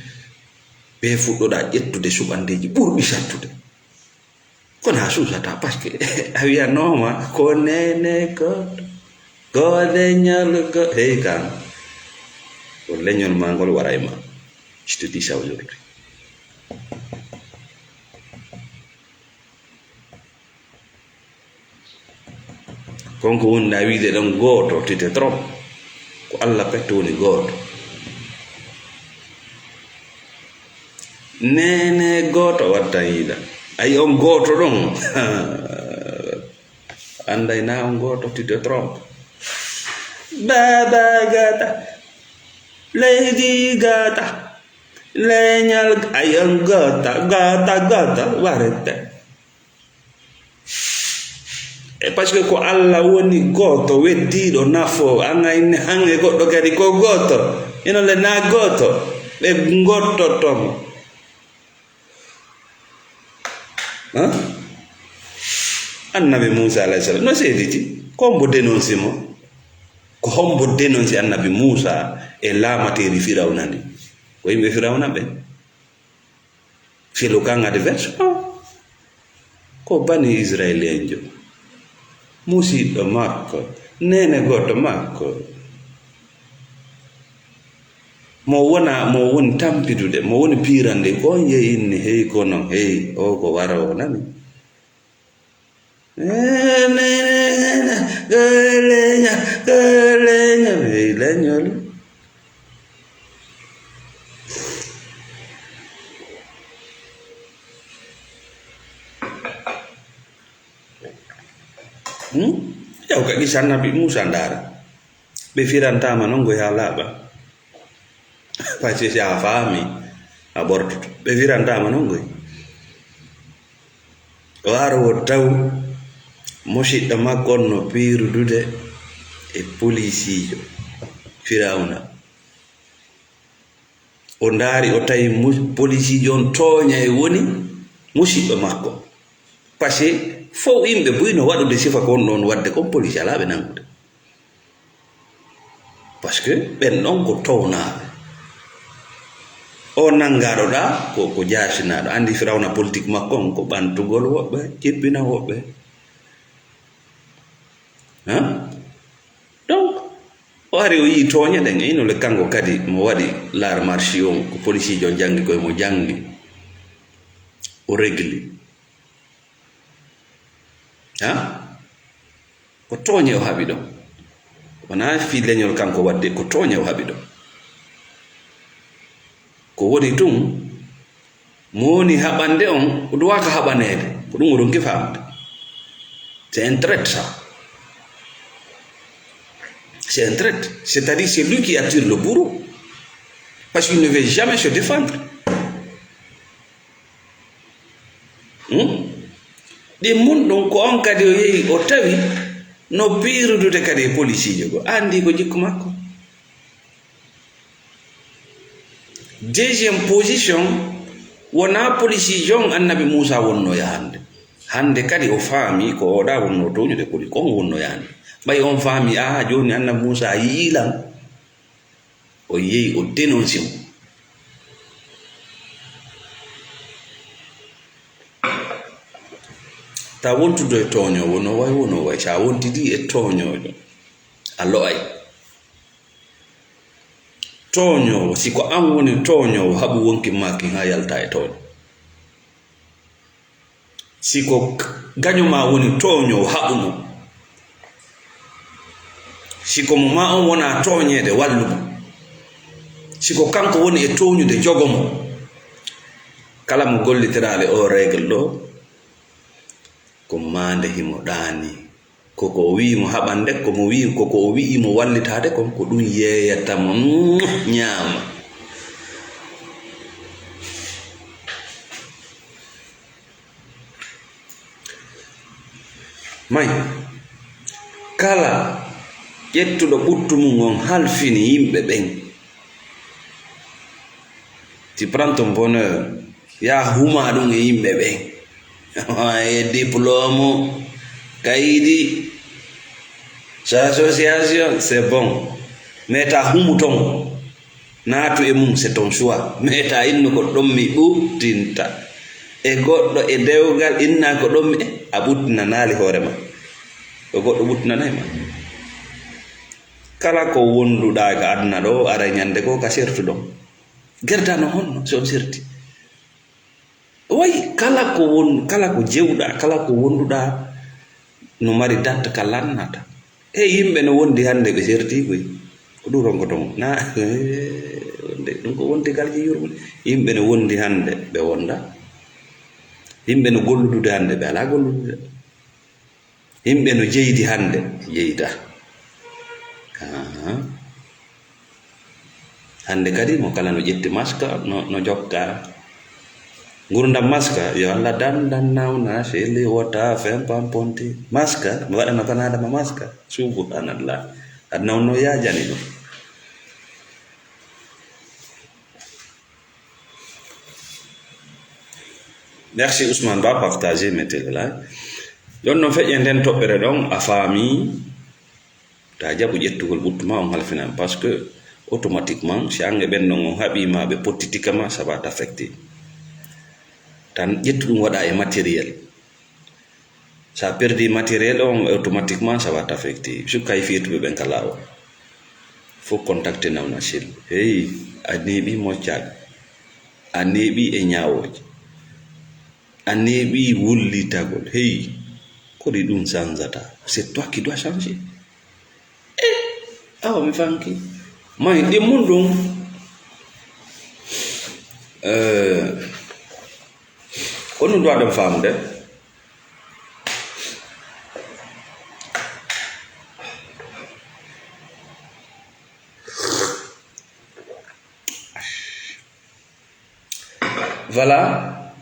Ɓe fuɗɗoɗa ƴettude suɓandeeji ɓurɗi sattude. Kono a suusata, parce que a wiyanooma ko neene gooto, ko leñol go-, hey kan, ko leñol ma ngol waray ma. Je te dis ça aujourd'hui. Kon ko woni na wiide ɗon gooto, tu te trompes. Ko Alla pet woni gooto. Neene gooto watta yiila. Ay on gooto ɗon. Anday na on gooto, tu te trompes. Baba gata. Leydi gata. Leñal ay on gata, gata, gata, warete. E parce que ko Alla woni gooto, weddiiɗo, nafo, an ay ne, han e goɗɗo kadi ko gooto. Ino le na gooto, ɓe ngottotomo. Hein? Annabi Muusa alayhi salam, no seediti? Ko hombo denonsi mo? Ko hombo denonsi Annabi Muusa e laamateeri Firawna ndi? Ko yimɓe Firawna ɓen. Filo kan adverse? Non. Ko bani Israelienjo. Musiɗɗo makko. Neene goɗɗo makko. Mo wona, mo woni tampidude, mo woni piirande, ko on yehi inni, hey, kono, hey, o ko waro o nani. Leña, leña, leña, hey, leñol. Hmm? Yaw ka qissa Annabi Muusa ndaara. Ɓe firantaama non ngoy haa laaɓa. Parce que si a faami, a ɓortoto. Ɓe firantaama non ngoy. O ara o taw musiɗɗo makko on no piirudude e polisiijo Firawna. O ndaari, o tawi mu-, polisiijo on tooña e woni musiɗɗo makko. Parce que fow yimɓe buy no waɗude sifa ko on ɗon waɗde kon, polisi alaa ɓe nanngude. Parce que ɓen ɗon ko townaaɓe. O nanngaaɗo ɗa ko, ko jaasinaaɗo. Anndi Firawna politique makko on ko ɓantugol woɓɓe, jippina woɓɓe. Hein? Donc, o ari o yii tooñe ɗen, e ino le kanko kadi mo waɗi l'art martial on, ko polisiijo janngi koye mo janngi. O régli. Ha? Ko tooñe o haɓi ɗon. Wonaa fii leñol kanko waɗde, ko tooñe o haɓi ɗon. Ko woni tun, mo woni haɓande on, o ɗuwaaka haɓaneede. Ko ɗum o ɗonki faamde. C'est un traître, ça. C'est un traître. C'est-à-dire, c'est lui qui attire le bourreau. Parce qu'il ne veut jamais se défendre. Hmm? Ɗin mun ɗum ko on kadi o yehi, o tawi no piirudude kadi e polisiijo go. Anndi ko jikku makko. Deuxième position, wonaa polisiijo on Annabi Muusa wonnoya hannde. Hannde kadi o faami ko oɗa wonno tooñude poli-, ko on wonnoya hannde. Ɓay on faami, aa, jooni Annabi Muusa yi'ii lan. O yehi, o dénonci mo. Ta wontudo e tooñoowo, no way wonoo way. So a wontidii e tooñoojo, a lo'ay. Tooñoowo, si ko an woni tooñoowo, haɓu wonki maa kin haa yalta e tooñe. Si ko gaño maa woni tooñoowo, haɓu mo. Si ko mo maa on wonaa tooñeede, wallu mo. Si ko kanko woni e tooñude, jogo mo. Kala mo gollitiraali oo règle ɗoo, ko maande himo ɗaanii. Ko ko o wi'i mo haɓande, ko mo wi'i, ko ko o wi'i mo wallitaade kon, ko ɗum yeeyata mo, mm, ñaama. May, kala ƴettuɗo ɓuttu mum on halfini yimɓe ɓen. Tu prends ton bonheur, yaa huma ɗum e yimɓe ɓen. E diplôme, kaydi, sa association, c'est bon. Mais ta humu ton, naatu e mum, c'est ton choix. Mais ta innu ko ɗon mi ɓuttinta. E goɗɗo e dewgal inna ko ɗon mi, a ɓuttinanaali hoore ma. Ko goɗɗo ɓuttinanay ma. Kala ko wonduɗaa ka aduna ɗo, ara ñande ko ka sertuɗon. Gerda no honno so on serti? Way, kala ko won-, kala ko jewɗaa, kala ko wonduɗaa, no mari date ka lannata. E yimɓe no wondi hannde ɓe serti koy. Ko ɗum ronkoto mo. Na, wonde ɗum ko wonde galji yurmde. Yimɓe no wondi hannde ɓe wonda. Yimɓe no golludude hannde ɓe alaa golludude. Yimɓe no jeydi hannde, jeyda. Aha. Hannde kadi mo kala no ƴetti maska, no, no jokka. Ngurdam maska, yo Allah dandan nawna, seli wota, fen pamponti. Maska, mi waɗana banaadama maska. Subhanallah. Aduna on no yaajani ɗum. Merci Ousmane Ba, partagez, mettez le like. Ɗon no feƴƴe nden toɓɓere ɗon, a faami. Ta jaɓu ƴettugol ɓuttu ma on halfinan, parce que automatiquement, si an e ɓen ɗon on haɓii ma ɓe pottiti ka ma, ça va t'affecter. Tan ƴettu ɗum waɗa e matériel. Sa perdi matériel on, automatiquement, ça va t'affecter. Surtout kay fiytuɓe ɓen ka laawol. Faut contacter nawna Chine. Hey, a neeɓi moccaade. A neeɓi e ñaawooje. A neeɓi wullitagol. Hey, kodi ɗum sanzata? C'est toi qui dois changer. Eh, awa mi fanki. May ɗin mun ɗum. Euh, ko ɗum ɗum aɗon faamude. Voilà.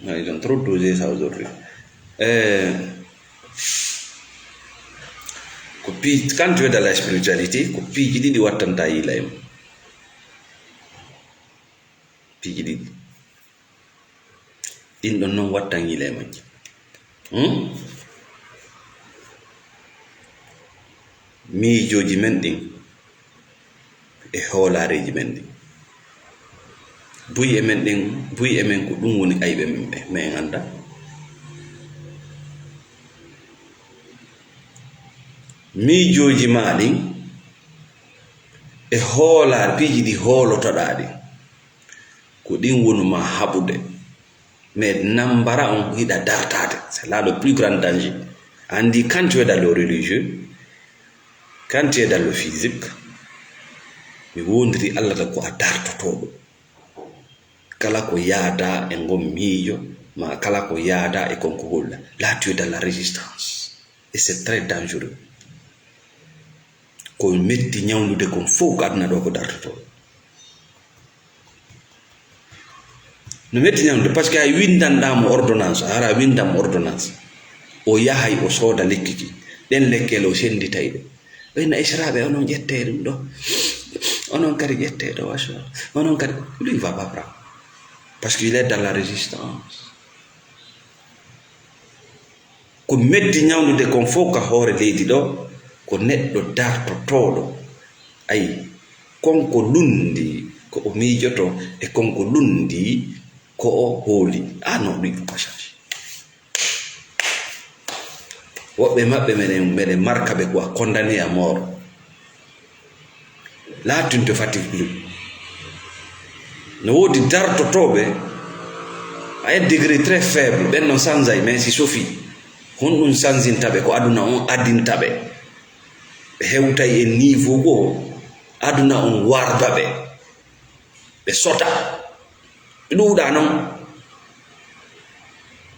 Non, ils ont trop dosé ça aujourd'hui. Euh, ko pi-, quand tu es dans la spiritualité, ko piiji ɗiɗi wattanta yiila e mum. Piiji ɗiɗi. Ɗin ɗon non wattan yiila e majji. Hmm? Miijooji men ɗin e hoolaareeji men ɗin. Buy e men ɗin, buy e men ko ɗum woni ayɓe men ɓe, mais en annda. Miijooji maa ɗin e hoolaare, piiji ɗi hoolotoɗaa ɗin, ko ɗin wonu maa haɓude. Mais nambara on hiɗa dartaade. C'est là le plus grand danger. Anndi, quand tu es dans le religieux, quand tu es dans le physique, mi wondiri Allah ka ko a dartotooɗo. Kala ko yaada e ngon miijo, ma kala ko yaada e kon ko golla. Là, tu es dans la résistance. Et c'est très dangereux. Ko metti ñawndude kon fof ko aduna ɗo ko dartotoo. No metti ñawndude, parce que a winndanɗaa mo ordonnance, a ara a winndan mo ordonnance. O yahay o sooda lekki ki. Ɗen lekkele o sennditay ɗe. Ɓen na israaɓe, onon ƴettee ɗum ɗo. Onon kadi ƴettee ɗo, waso. Onon kadi, lui, il va pas prendre. Parce qu'il est dans la résistance. Ko meddi ñawndude kon fof ka hoore leydi ɗo, ko neɗɗo dartotooɗo. Ayi, kon ko lundi, ko o miijoto, e kon ko lundi, ko o hooli. Ah non, lui, il faut pas changer. Woɓɓe maɓɓe meɗen, meɗen marka ɓe quoi, condamné à mort. Laatinto fati ɗum. No woodi dartotooɓe, à un degré très faible, ɓen non sanzay, mais si sofi, honɗum sanzinta ɓe, ko aduna on adinta ɓe. Ɓe hewtay e niveau goo, aduna on warda ɓe. Ɓe sota. Ɓe ɗuuɗa non.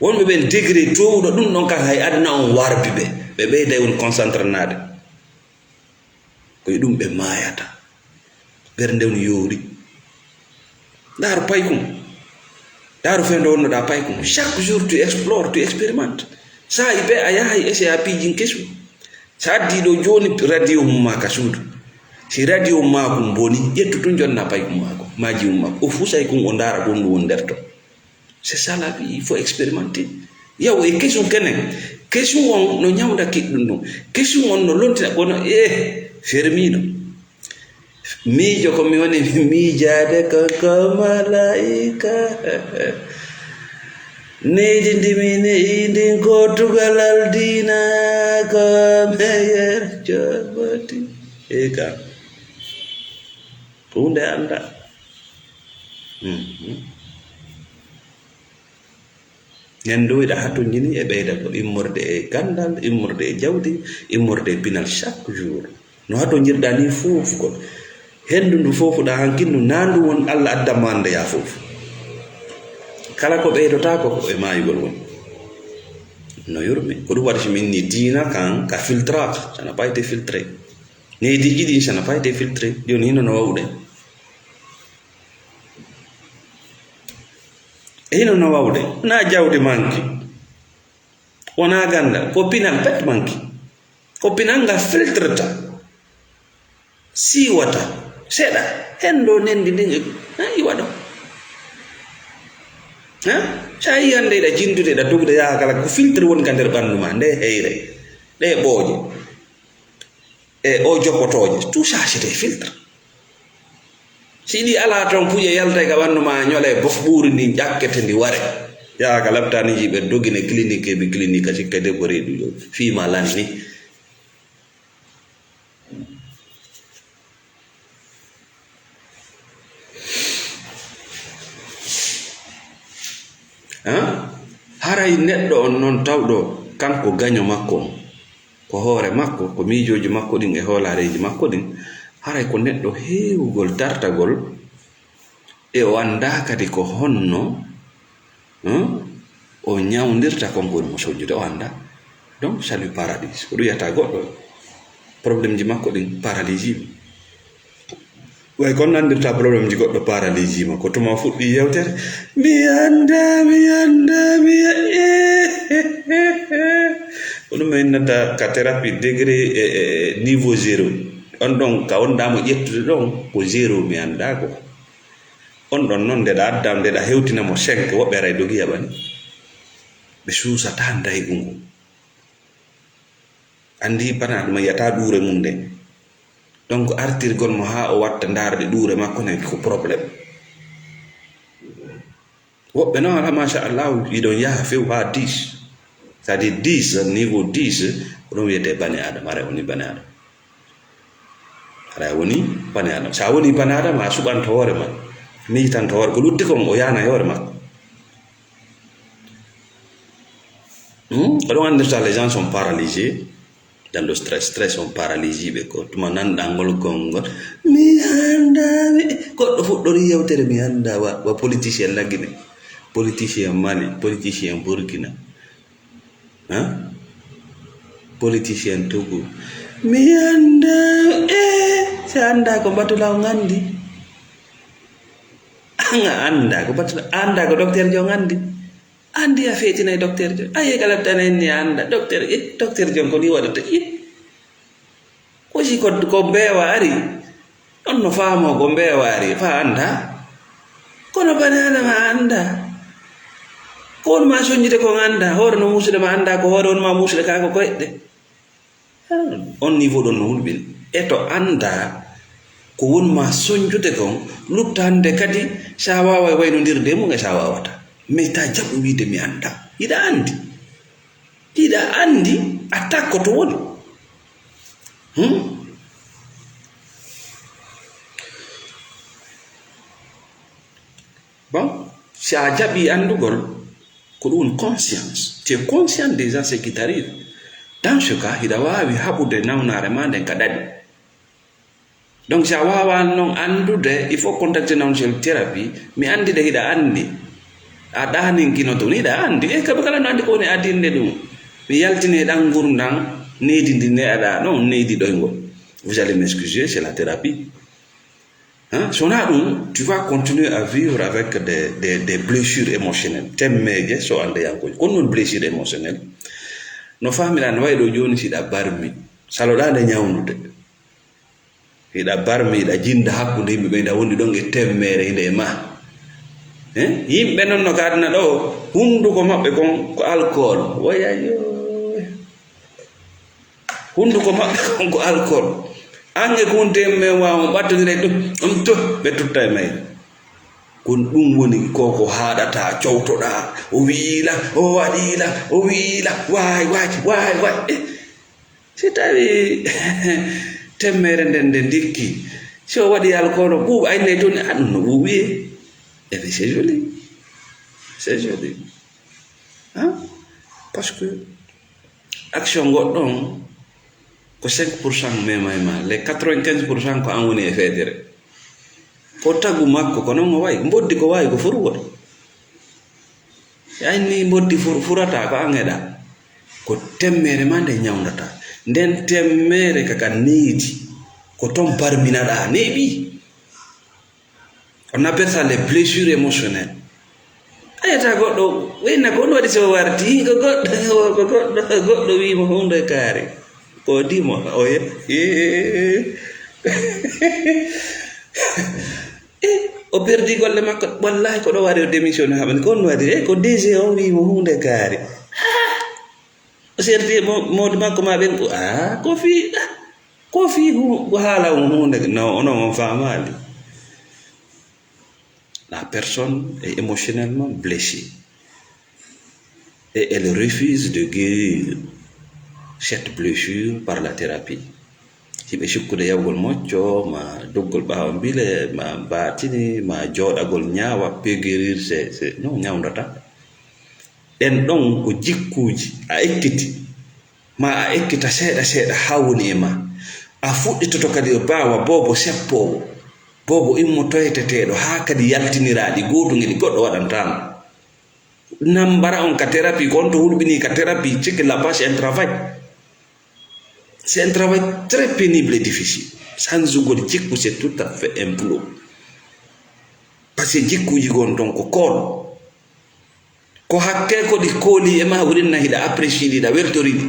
Wonɓe ɓen degré toowuɗo ɗum ɗon kan hay aduna on wardi ɓe. Ɓe ɓeyday woni concentré naade. Ko e ɗum ɓe maayata. Ɓernde on yoori. Ndaaru paykun. Ndaaru fewndo wonnoɗaa paykun. Chaque jour tu explores, tu expérimentes. Saa'i bee a yahay essayer a piijin kesu. Sa addi ɗo jooni radio mum maa ka suudu. Si radio mum maa kun boni, ƴettu tun jonna paykun maako, maaji mum maako. O fusay kun o ndaara ko honɗum woni nder ton. C'est ça la vie, il faut expérimenter. Yaw e kesum kenen. Kesum on no ñawda kiɗɗum ɗum. Kesum on no lontina kono eh fermino. Miijo ko mi woni miijaade ko, ko malaa'ika. Neydi ndi mi neyi ndin ko tugalal diina ko meyer joboti. E ka. Huunde annda. Mhm. Nden du hiɗa hatonjini e ɓeyda ko immorde e ganndal, immorde e jawdi, immorde e pinal chaque jour. No hatonjirɗa ni fof ko henndu ndu fofuɗa hankin ndu na ndu won Allah addan ma anndeya fof. Kala ko ɓeydotako ko e maayugol woni. No yurmi. Ko ɗum waɗi si min ni diina kan ka filtraka. Ça n'a pas été filtré. Neydiiji ɗin ça n'a pas été filtré. Jooni hino no wawde. E hino no wawde. Na jawdi manki. Wonaa ganndal. Ko pinal pet manki. Ko pinal ngal filtrata. Siiwata. Seɗa. Henndu ndenndi ndin e, ha, iwa ɗo. Ha? Sa yiyan nde iɗa jindude, iɗa dogda, yaha kala ko filtre woni ka nder ɓanndu ma. Nde heyre. Ɗe ɓooƴe. E o jokotooje, tout ça, c'est des filtres. Si ɗi alaa toon, puƴe yaltay ka ɓanndu ma, ñole bof ɓuuri ndin ƴakkete, ndi ware. Yaha ka laptaaniji, ɓe dogine clinique, ɓe clinique, a sikka debbo reedu yo fii ma lan ni. Haa? Haray neɗɗo on non tawɗo kanko gaño makko on, ko hoore makko, ko miijooji makko ɗin e hoolaareeji makko ɗin, haray ko neɗɗo heewugol dartagol e o anndaa kadi ko honno, hmm, o ñawndirta kon ko woni mo soñjude, o anndaa. Donc, ça lui paralyse. Ko ɗum wiyata goɗɗo, problème ji makko ɗin paralysie ɗum. Way kon nanndirta problème ji goɗɗo paralysie ma. Ko tuma o fuɗɗi yewtere, "Mi anndaa, mi anndaa, mi a-, eh, eh, eh, eh." Ko ɗum mi innata ka thérapie degré, e, e, niveau zéro. On ɗon ka wonɗaa mo ƴettude ɗon, ko zéro, mi anndaa ko. On ɗon non, nde ɗa adda, nde ɗa hewtina mo cinq, woɓɓe aray dogi yaɓani. Ɓe suusataa ndaygu ngu. Anndi bana ɗum yiyata ɗuure mum nde. Donc, artirgol mo haa o watta ndaarde ɗuure makko nden ko problème. Woɓɓe noon, ala machallahu, yiɗon yaha few haa dix. C'est-à-dire dix, niveau dix, ko ɗum wiyetee bani Adama, aray woni bani Adama. Aray woni bani Adama. So a woni bani Adama, a suɓanto hoore ma, miijitanto hoore, ko lutti kon o yaana e hoore makko. Hmm? Ko ɗum anndirta les gens sont paralysés dans le stress. Stress on paralysé ɓe ko tuma nanɗa ngol konngol. "Mi anndaa, mi," goɗɗo fuɗɗori yewtere, "Mi anndaa," wa, wa politicien laggine. Politicien Mali, politicien Burkina. Hein? Politicien Togo. "Mi anndaa, eh, si a anndaa ko mbatula on anndi." An a anndaa ko mbatula, a anndaa ko docteur jo on anndi. Anndi a feetinay docteur jo. A yehi ka laptaan en ni a anndaa. Docteur, eh, docteur jo on ko ni waɗata. Eh. Ko si ko, ko mbeewa ari. On no faamoo ko mbeewa ari, faa anndaa. Kono bani Adama a anndaa. Ko won ma soñjude kon anndaa. Hoore no muusude ma anndaa ko hoore, won ma muusude kaa ko koyɗe. On niveau ɗon no hulɓini. E to anndaa ko won ma soñjude kon, luttande kadi sa waaway waynondirde e mum e sa waawataa. Mais ta jaɓu wiide mi anndaa. Hiɗa anndi. Hiɗa anndi attaque ko to woni. Hmm? Bon, si a jaɓi anndugol, ko ɗum conscience. Tu es conscient déjà ce qui t'arrive. Dans ce cas, hiɗa waawi haɓude nawnaare ma nden ka daɗi. Donc, si a waawaa noon anndude, il faut contacter noon sur thérapie. Mi anndi de hiɗa anndi. A ɗaaninkino tun, hiɗa anndi. E, kamɓe kala no anndi ko woni adinde ɗum. Mi yaltini e ɗan ngurndan, neydi ndi neɗɗa ɗon, neydi ɗoyngol. Vous allez m'excuser, c'est la thérapie. Hein? So wonaa ɗum, tu vas continuer à vivre avec des, des, des blessures émotionnelles. Temmeeje so anndeyankoje. Kono noon blessure émotionnelle, no faamiɗaa no wayi ɗo jooni si hiɗa barmi. Saloɗaa nde ñawndude. Hiɗa barmi, hiɗa jinda hakkunde yimɓe ɓe, hiɗa wondi ɗon e temmeere hinde e ma. Eh? Yimɓe non no kaadina ɗo, hunduko maɓɓe kon ko alcool. Woyayo. Hunduko maɓɓe kon ko alcool. An e kun temme waawa ɓattondire ɗum, ɗum to, ɓe tutta e may. Kon ɗum woni ko, ko haaɗata, cowtoɗaa, o wiila, o waɗiila, o wiila, waay, waay, waay, waay. Eh, si tawi temmeere nden nde ndikki, si o waɗi alcool o ɓuuɓa, ay, ne tun, a, ɗum no ɓuuɓi e. Eh bien, c'est joli. C'est joli. Hein? Parce que action goɗɗo on, ko cinq pour cent mema e ma. Les quatre-vingt-quinze pour cent ko an woni e feedere. Ko tagu makko, ko non o wayi. Mboddi ko wayi ko furu woni. Ay ni mboddi fur-, furata ko an heɗa. Ko temmeere ma nde ñawndata. Nden temmeere kaka needi. Ko ton barminaɗa neeɓi. On appelle ça les blessures émotionnelles. A yetta goɗɗo, wayna ko on waɗi so warti, ko goɗɗo, ko goɗɗo, goɗɗo wii mo huunde kaari. Ko dimo, o ye-, eh, o perdi golle makko. Wallahi, ko ɗo waɗi o démissionné haɓani. Ko on waɗi, eh, ko D G o wii mo huunde kaari. Ah! O serti e mo-, mawɗo makko ma ɓen ko, ah, ko fii, ah, ko fii hu-, ko haala on huunde, no, onon on faamaali. La personne est émotionnellement blessée et elle refuse de guérir cette blessure par la thérapie. Hiɓe sikkude yawgol mocco, ma doggol ɓaawo mbile, ma baatini, ma jooɗagol ñaawa, péguérir, c'est, c'est, non, ñawndata. Ɗen ɗon ko jikkuuji a ekkiti, ma a ekkita seeɗa seeɗa haa woni e ma. A fuɗɗitoto kadi o baawa boobo seppoowo, boobo immotoyteteeɗo haa kadi yaltiniraa ɗi, gootungel goɗɗo waɗantaama. Nambara on ka thérapie, ko on to hulɓinii ka thérapie, ce qui l'a pas, c'est un travail. C'est un travail très pénible et difficile. Sanzugol jikku, c'est tout à fait un boulot. Parce que jikkuuji gon ton ko kool. Ko hakke ko ɗi kooli e ma, wurin na hiɗa apprécier ɗi, hiɗa weltori ɗi.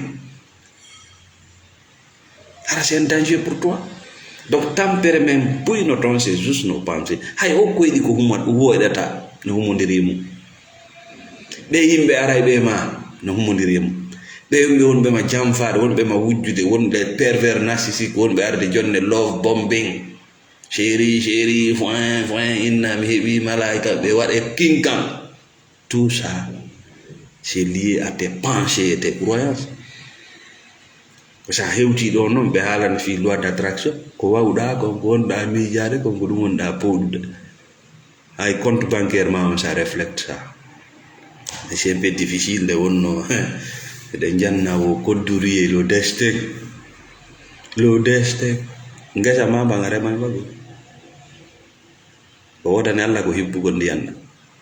Hara c'est un danger pour toi. Donc, tampere men buyno ton, c'est juste nos pensées. Hay o koyɗi ko huma-, woɗata no humondiri mum. Ɓe yimɓe arayɓe e ma no humondiri e mum. Ɓe yimɓe wonɓe ma jamfaade, wonɓe ma wujjude, wonɓe pervers narcissique, wonɓe arde jonne love bombing. Chéri, chéri, foin, foin, inna mi heɓi malaika, ɓe waɗe kinkan. Tout ça, c'est lié à tes pensées et tes croyances. Ko sa hewti ɗo noon, ɓe haalana fii loi d'attraction, ko wawɗa kon, ko wonɗa miijaade kon, ko ɗum wonɗa powɗude. Hay compte bancaire ma on, ça reflète ça. Et c'est un peu difficile, nde wonno, eɗen janna o coddurier, le destin. Le destin. Ngesa ma mbaŋa rema e mbagu. Ko woodani Alla ko hibbugol ndiyan ɗan.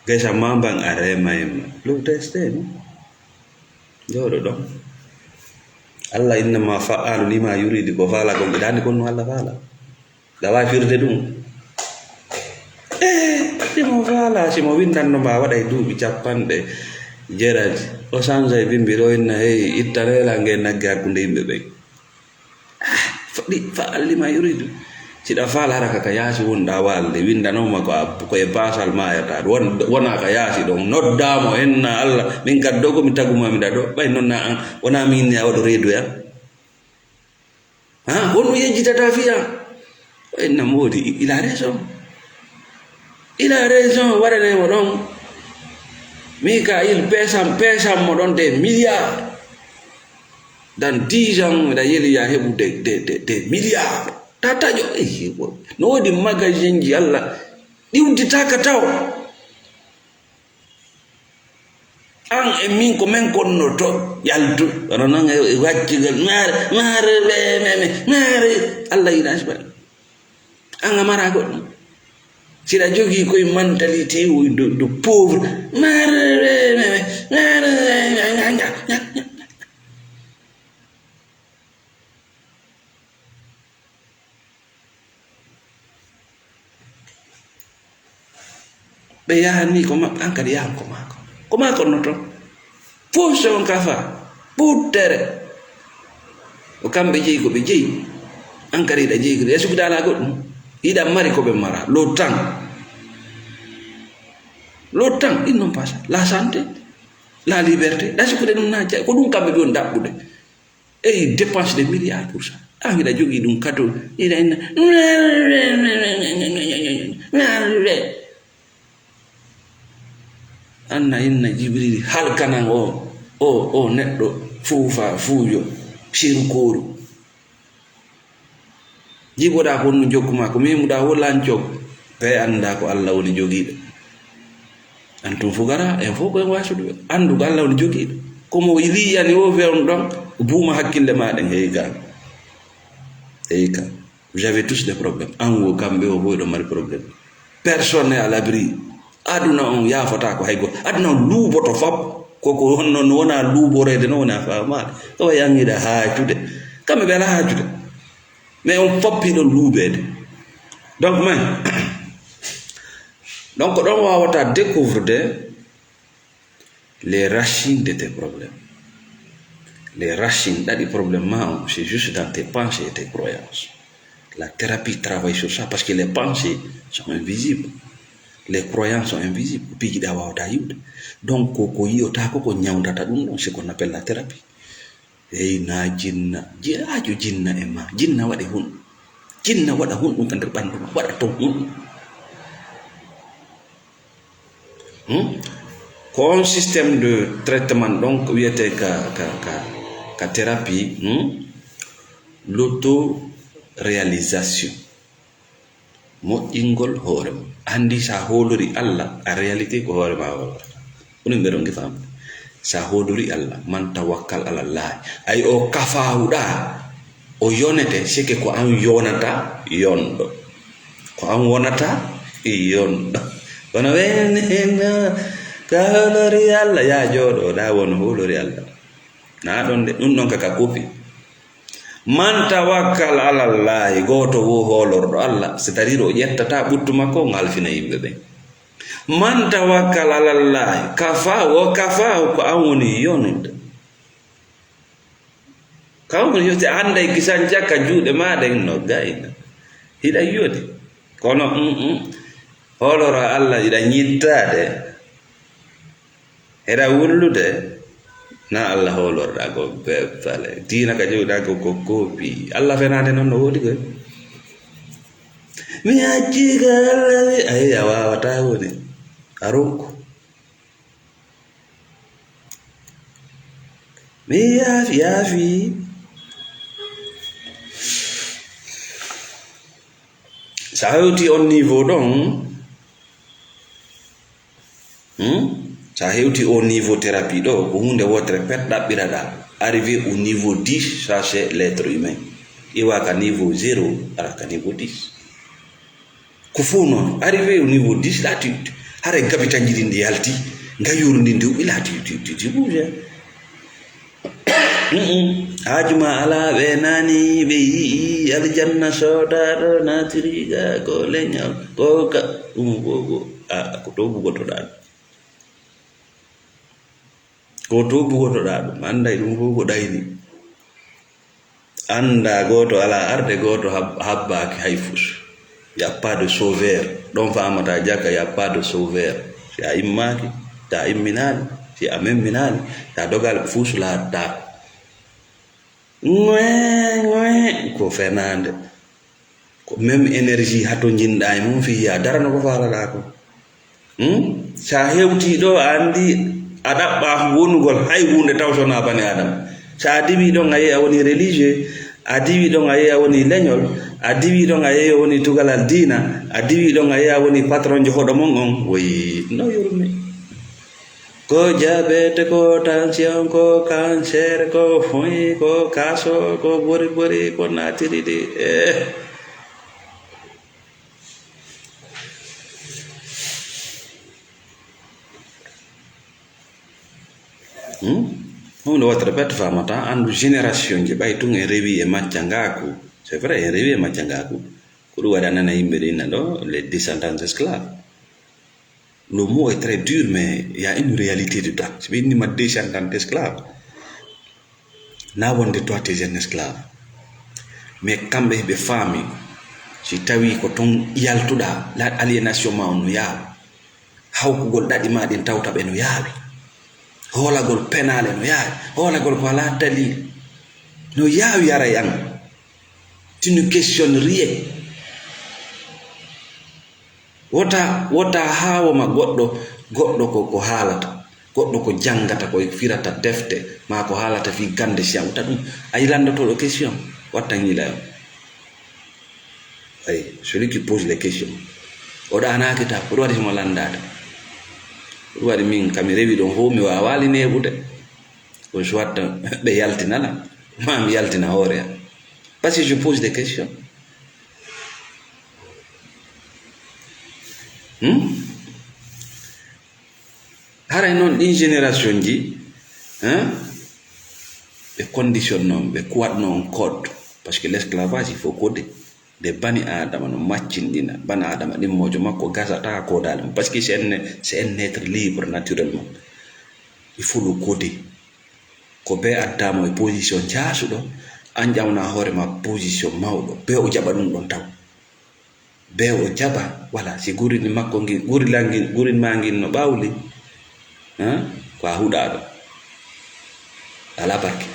Ngesa ma mban a rema e ma. Le destin, no? Jooɗo ɗon. Alla innama fa'alu lima yuridi, ko faala kon, ɓe ɗaani kon no Alla faala. Ɗa waawi firde ɗum? Eh, si mo faala, si mo windanno ma waɗay duuɓi capanɗe jeetati. O sansa e bimbi ɗo inna, hey, itta leela nge nagge hakkunde yimɓe ɓen. Ah, fa-, ɗi, fa'al lima yuridu. Si ɗa faala hara ka, ka yaasi wonɗa waalde, windanooma ko a, ko e baasal maayata. Won-, wona ka yaasi ɗon. Noddaa mo, inna Alla, min kaddo ko mi taguma mi ɗa ɗo. Ɓay noon na an, wona min ni a waɗo reedu ya. Ha, honɗum yejjitata fiya? Ko en nam woodi, il a raison. Il a raison, waɗane mo ɗon. Mikail, peesam, peesam mo ɗon des milliards. Dans dix ans, miɗa yeli ya heɓu des, des, des, des milliards. Ta taƴo, eh, no woodi magasin ji Allah, ɗi udditaka taw. An e min ko men konnoto, yaltu. Wano non e, e waccugal, ŋaare, ŋaare, me, me, me, ŋaare. Allah yiɗa sifa. An a mara goɗɗum. Siɗa jogii koye mentalité de, de pauvre. Ŋaare, me, me, me, ŋaare, me, me, me, me, me, me. Ɓe yahanii ko maɓɓe, an kadi yahan ko maako. Ko maako no toon. Fof so on kafa, ɓuttere. Ko kamɓe jeyi, ko ɓe jeyi. An kadi hiɗa jeyi, ko ɓe suɓidaala goɗɗum. Hiɗa mari ko ɓe mara. L'OTAN. L'OTAN, ils n'ont pas ça. La santé, la liberté. Ɗa sikkude ɗum na ja-, ko ɗum kamɓe ɓe woni ɗaɓɓude. Et ils dépensent des milliards pour ça. An hiɗa jogii ɗum kado, hiɗa inna, an na inna Jibril halkanan o, o, o neɗɗo fuufa, fuujo, sirkooru. Jiboɗa ko honɗum jokku ma, ko memuɗa wo lanco, ɓe annda ko Allah woni jogiiɗo. Antum fugara, en fof ko en wasude ɓe. Anndu ko Allah woni jogiiɗo. Ko mo lii'ani o fewndo ɗon, buuma hakkille ma ɗen, heyka. Heyka. Vous avez tous des problèmes. An wo, kamɓe o, fof ɗo mari problème. Personne n'est à l'abri. Aduna on yaafotaako hay gooto. Aduna on luuboto fop. Ko, ko honno no wona luuboreede, no wona faamaade. Ko wayi an hiɗa haajude. Kamɓe ɓe alaa haajude. Mais on fop hiɗon luubeede. Donc, mais, donc, ɗon wawata découvre de les racines de tes problèmes. Les racines, ɗaɗi problème ma on, c'est juste dans tes pensées et tes croyances. La thérapie travaille sur ça parce que les pensées sont invisibles. Les croyances sont invisibles. Ko piiji ɗi a wawata yi'ude. Donc, ko, ko yi'otaako ko ñawndata ɗum ɗon, c'est qu'on appelle la thérapie. Eyi, na jinna. Ji-, aaju jinna e ma. Jinna waɗi hun. Jinna waɗa hun ɗum ka nder ɓandu ma. Waɗa ton hun. Hmm? Ko on système de traitement, donc, wiyete ka, ka, ka, ka thérapie, hmm? L'autoréalisation. Moƴƴingol hoore mum. Anndi, so a hoolori Allah, en réalité ko hoore ma hoolorta. Onon mbeɗon nge famde. So a hoolori Allah, man tawakkal ala Llaahi. Ay o kafawɗa, o yonete, sike ko an yonata yonɗo. Ko an wonata yonɗo. Kono wen hen, ka hoolori Allah, ya jooɗo, ɗa won hoolori Allah. Na ɗon de, ɗum ɗon ka, ka kopi. Man tawakkal ala Llaahi, gooto wo hoolorɗo Allah, c'est-à-dire o ƴettata ɓuttu makko, o halfina yimɓe ɓen. Man tawakkal ala Llaahi, kafa, wo kafa, ko an woni yonde. Ka an woni yonde, anday kisan jakka juuɗe ma ɗen no gayna. Hiɗa yoni. Kono, mm, mm, hoolora Allah, hiɗa ñittaade. Eɗa wullude, na Allah hoolorɗa ko be fale. Diina ka jogɗa ko, ko kopi. Allah fenaande noon no woodi koy. Mi accii ka Allah wi-, ayi, a waawata woni. A ronku. Mi yaafi, yaafi. So a hewti on niveau ɗon, hmm? So a hewti o niveau thérapie ɗo, ko huunde wootere pet ɗaɓɓiraɗa. Arrivé au niveau dix, ça c'est l'être humain. Iwa ka niveau zéro, ara ka niveau dix. Ko fof noon. Arrivé au niveau dix, là, tu, haray gabitanji ɗin ɗi yalti, ngayuuru ndin duuɓi, là, tu, tu, tu, tu bouges, hein. Mm-mm. Haaju ma alaa, ɓe nani, ɓe yi'i aljanna soodaaɗo, naatiriiga, ko leñol, ko ka, ɗum fof ko, a, ko to bugotoɗaa ɗum. Ko to bugotoɗaa ɗum, annday ɗum fof ko ɗayni. Annda gooto alaa arde, gooto hab-, habbaaki hay fus. Y a pas de sauveur. Ɗon faamata jaka, y a pas de sauveur. Si a immaaki, si a imminaali, si a memminaali, si a dogaali, fus laattaako. Ŋoe, ŋoe, ko fenaande. Ko même énergie hato jinɗa e mum, fiya darano ko faalaɗaa ko. Hmm? Sa hewti ɗo, a anndi a ɗaɓɓa wonugol hay huunde taw sona bani Adama. So a diwii ɗon, a yehi a woni religieux, a diwii ɗon, a yehi a woni leñol, a diwii ɗon, a yehi a woni tugalal diina, a diwii ɗon, a yehi a woni patronjo hoɗo mon on, woyi, no yurmi. Ko diabète, ko tension, ko cancer, ko foin, ko kaso, ko bori bori, ko naatiri ɗi. Eh. Hmm? Huunde wootere pet faamata, anndu génération ji ɓay tun en rewi e maccangaaku. C'est vrai, en rewi e maccangaaku. Ko ɗum waɗi a nana yimɓe ɗin na ɗo, les descendants d'esclaves. Le mot est très dur, mais il y a une réalité dedans. Si ɓe inni ma descendant d'esclave, na wonde toi t'es un esclave. Mais kamɓe ɓe faami, si tawi ko ton yaltuɗa, la aliénation ma on no yaawi. Hawkugol ɗaɗi ma ɗin tawta ɓe no yaawi. Hoolagol penaale no yaawi. Hoolagol ko alaa dalil. No yaawi aray an. Tu ne questionnes rien. Wota, wota haawo ma goɗɗo, goɗɗo ko, ko haalata, goɗɗo ko janngata, ko firata defte, ma ko haalata fii gannde siyan. Wota ɗum, a yi lanndotooɗo question, watta ñiilayon. Ay, celui qui pose les questions. O ɗaanaaki ta, ko ɗum waɗi himo lanndaade. Ko ɗum waɗi min, kami rewi ɗon fof, mi waawaali neeɓude. Ko soit ɓe yaltinala, ma mi yaltina hoore am. Parce que je pose des questions. Hmm? Haray noon ɗin génération ji, hein? Ɓe condition noon, ɓe kuwatno on code. Parce que l'esclavage, il faut code. Nde bani Aadama no maccinɗina, bani Aadama ɗimmoojo makko gasata kodaali mo. Parce que c'est un, c'est un être libre naturellement. Il faut le coder. Ko bee addaama e position jaasuɗo, an ƴawna hoore ma position mawɗo. Bee o jaɓa ɗum ɗon taw. Bee o jaɓa, wala, si gurin makko ngin, guri langin, gurin ma ngin no ɓawli, hein? Ko a huɗaaɗo. Alaa barke.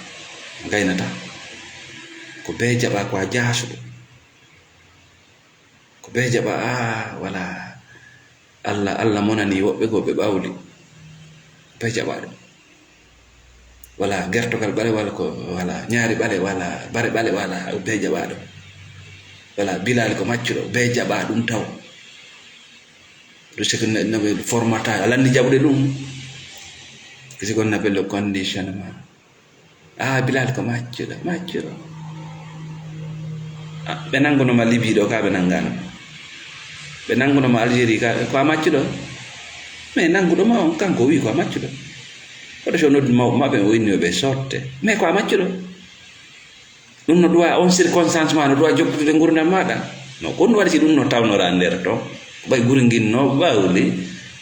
A gaynata. Ko bee jaɓa ko a jaasuɗo. Ko bee jaɓa, ah, wala. Allah, Allah monani woɓɓe goo ɓe ɓawli. Bee jaɓa ɗum. Wala gertogal ɓalewal ko, wala ñaari ɓale, wala bare ɓale, wala bee jaɓa ɗum. Wala Bilal ko maccuɗo, bee jaɓa ɗum taw. Ɗum c'est que no, no ɓe formata, a lanni jaɓude ɗum. C'est ce qu'on appelle le conditionnement. Ah, Bilal ko maccuɗo, maccuɗo. Ah, ɓe nannguno ma Libi ɗo, ka ɓe nanngano. Ɓe nannguno ma Algérie, ka, ko a maccuɗo. Mais nannguɗo ma on, kanko o wi'i ko a maccuɗo. Kono so noddu mawɓe maɓɓe, o inni yo ɓe sotte. Mais ko a maccuɗo. Ɗum no duwa, on circonstance ma no duwa jokkutude ngurdam maɗa. No, ko ɗum waɗi si ɗum no tawnora nder to. Ɓay guri ngin no ɓawli.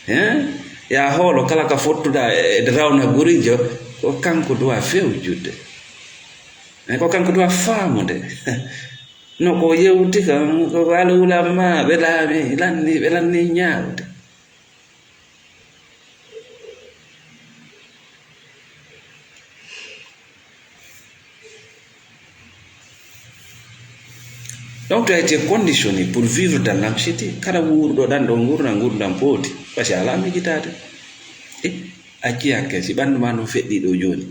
Hein? Ya hoolo kala ka fottuɗa e, e rawna gurijo, ko kanko duwa fewjude. Eh, ko kanko duwa faamude. No ko yewti kam, ko alwulamma ɓe laami, lanni, ɓe lanni ñaawde. Donc, tu as été conditionné pour vivre dans l'anxiété. Kala wuuruɗo ɗan ɗo ngurna ngurdam pooti, parce que alaa miijitaade. E, acci hakke, si ɓanndu ma ɗum feɗɗi ɗo jooni,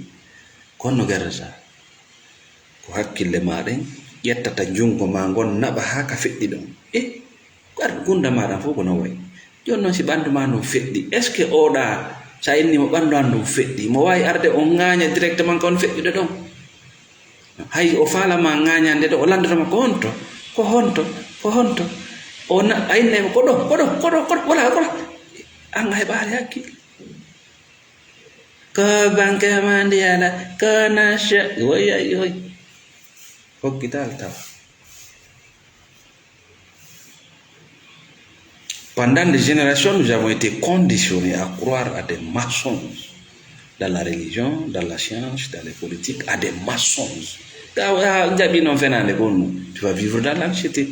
kono no gardata? Ko hakkille ma ɗen ƴettata junngo ma ngon naɓa haa ka feɗɗi ɗon. E, ko ar-, gurdam ma ɗan fof ko non wayi. Jooni non si ɓanndu ma ndun feɗɗi, est-ce que oɗa, sa inni mo ɓanndu an ndun feɗɗi, mo waawi arde on ŋaaña directement ka on feɗɗude ɗon? Hay o faala ma ŋaañande ɗo, o lanndoto ma ko honto, ko honto, ko honto. O na-, a inne ko ɗo, ko ɗo, ko ɗo, ko ɗo, wala, wala. An a heɓaali hakkille. Ko banque ma ndiyala, ko nasha, woy, woy, woy. Hôpital tawa. Pendant des générations, nous avons été conditionnés à croire à des mensonges. Dans la religion, dans la science, dans les politiques, à des mensonges. Ka, a jaɓi noon fenaande ko ɗum, tu vas vivre dans l'anxiété.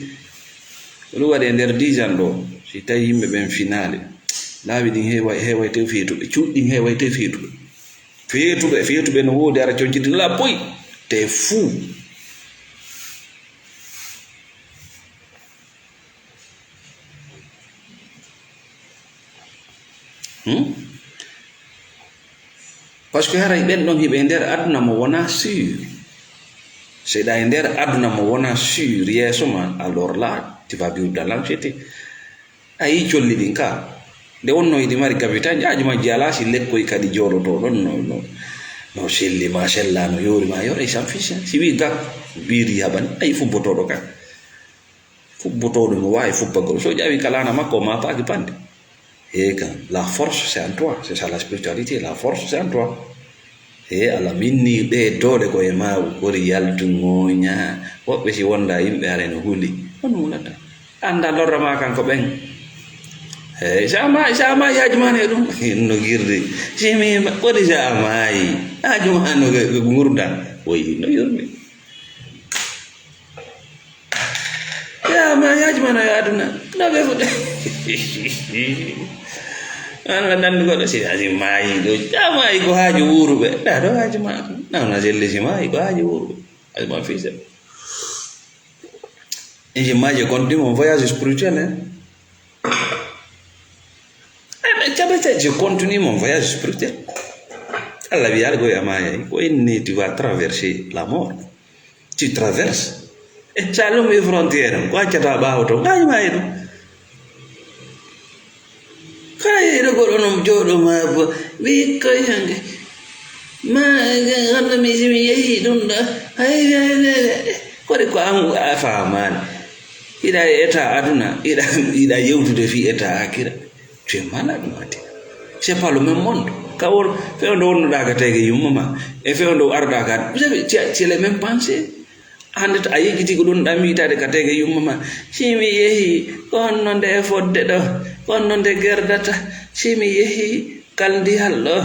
Ko ɗum waɗi e nder dix ans ɗo, si tawi yimɓe ɓen finaali, laawi ɗin heeway, heeway tew feetuɓe, cuuɗi ɗin heeway tew feetuɓe. Feetuɓe, feetuɓe no woodi ara coñciti no la poy. T'es fou. Hmm? Parce que haray ɓen ɗon hiɓe nder aduna mo wona sûr. Seɗa e nder aduna mo wona sûr, yeeso ma, alors là, tu vas vivre dans l'anxiété. A yii colli ɗin ka. Nde wonno hiɗi mari gabitaji, aaju majji alaa si lekkoy kadi jooɗoto ɗon no, no, no selli ma, sella no yoori ma, yoora, il s'en fiche, hein. Si wii gak, biiri haɓani, a yii fubbotooɗo ka. Fubbotooɗo no waawi fubbagol. So ƴawi ka laana makko, ma paaki pande. E kan, la force, c'est en toi. C'est ça la spiritualité. La force, c'est en toi. E ala minni ɗe doole ko e maawu, kori yaltu ŋooña. Woɓɓe si wonda yimɓe are no huli. On hulata. Anda lorra ma kanko ɓen. E, sa ma, sa ma yaaju ma ne ɗum. No girdi. Si mi ma, kodi sa maayi. Yaaju ma no ɓe, ɓe ngurda. Woyi, no yurmi. Ya ma, yaaju ma no e aduna. No ɓe fuɗa. Alla nanndi goɗɗo si, si maayi ɗo. Ya maayi ko haaju wuuruɓe. Ɗa ɗo haaju ma. Na, na jelle si maayi ko haaju wuuruɓe. Haaju ma fii seɗɗa. Et je, moi, je continue mon voyage spirituel, hein. Eh, mais, tiens, mais, tiens, je continue mon voyage spirituel. Alla wiyaali ko a maayi. Ko inni tu vas traverser la mort. Tu traverses. E calum e frontière, ko accata ɓaawo to, ngañi ma e ɗum. Kala yeeyno goɗɗo noon jooɗo ma bo, ɓikkoy hanke. Ma, hono mi, si mi yehi ɗum ɗo, hay, hay, hay, hay. Kodi ko an a faamaani. Hiɗa e état aduna, hiɗa, hiɗa yewtude fii état akira. Tu es malade, Mati. C'est pas le même monde. Ka won, fewndo wonnoɗaa ka teege yumma ma. E fewndo arɗaa ka, vous savez, c'est, c'est les mêmes pensées. Hannde to a yejjiti ko ɗum ɗam wiytaade ka teege yumma ma. Si mi yehi, ko honno nde fodde ɗo, ko honno nde gerdata. Si mi yehi, kal ndiyal ɗo.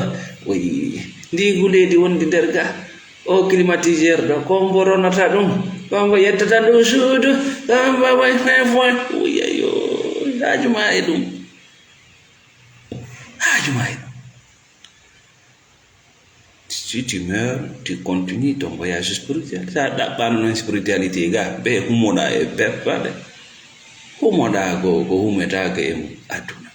Oyi, ndi guleedi wondi nder ga. O climatiseur ɗo, ko mbo ronata ɗum, ko mbo yettata ɗum suudu, ko mbo way, way, way. Oyi, ayo, haaju ma e ɗum. Haaju ma e ɗum. Si tu meurs, tu continues ton voyage spirituel. Sa ɗaɓɓaano noon spiritualité ga, be humoɗaa e beppaɗe. Humoɗaa ko, ko humetaake e mum aduna.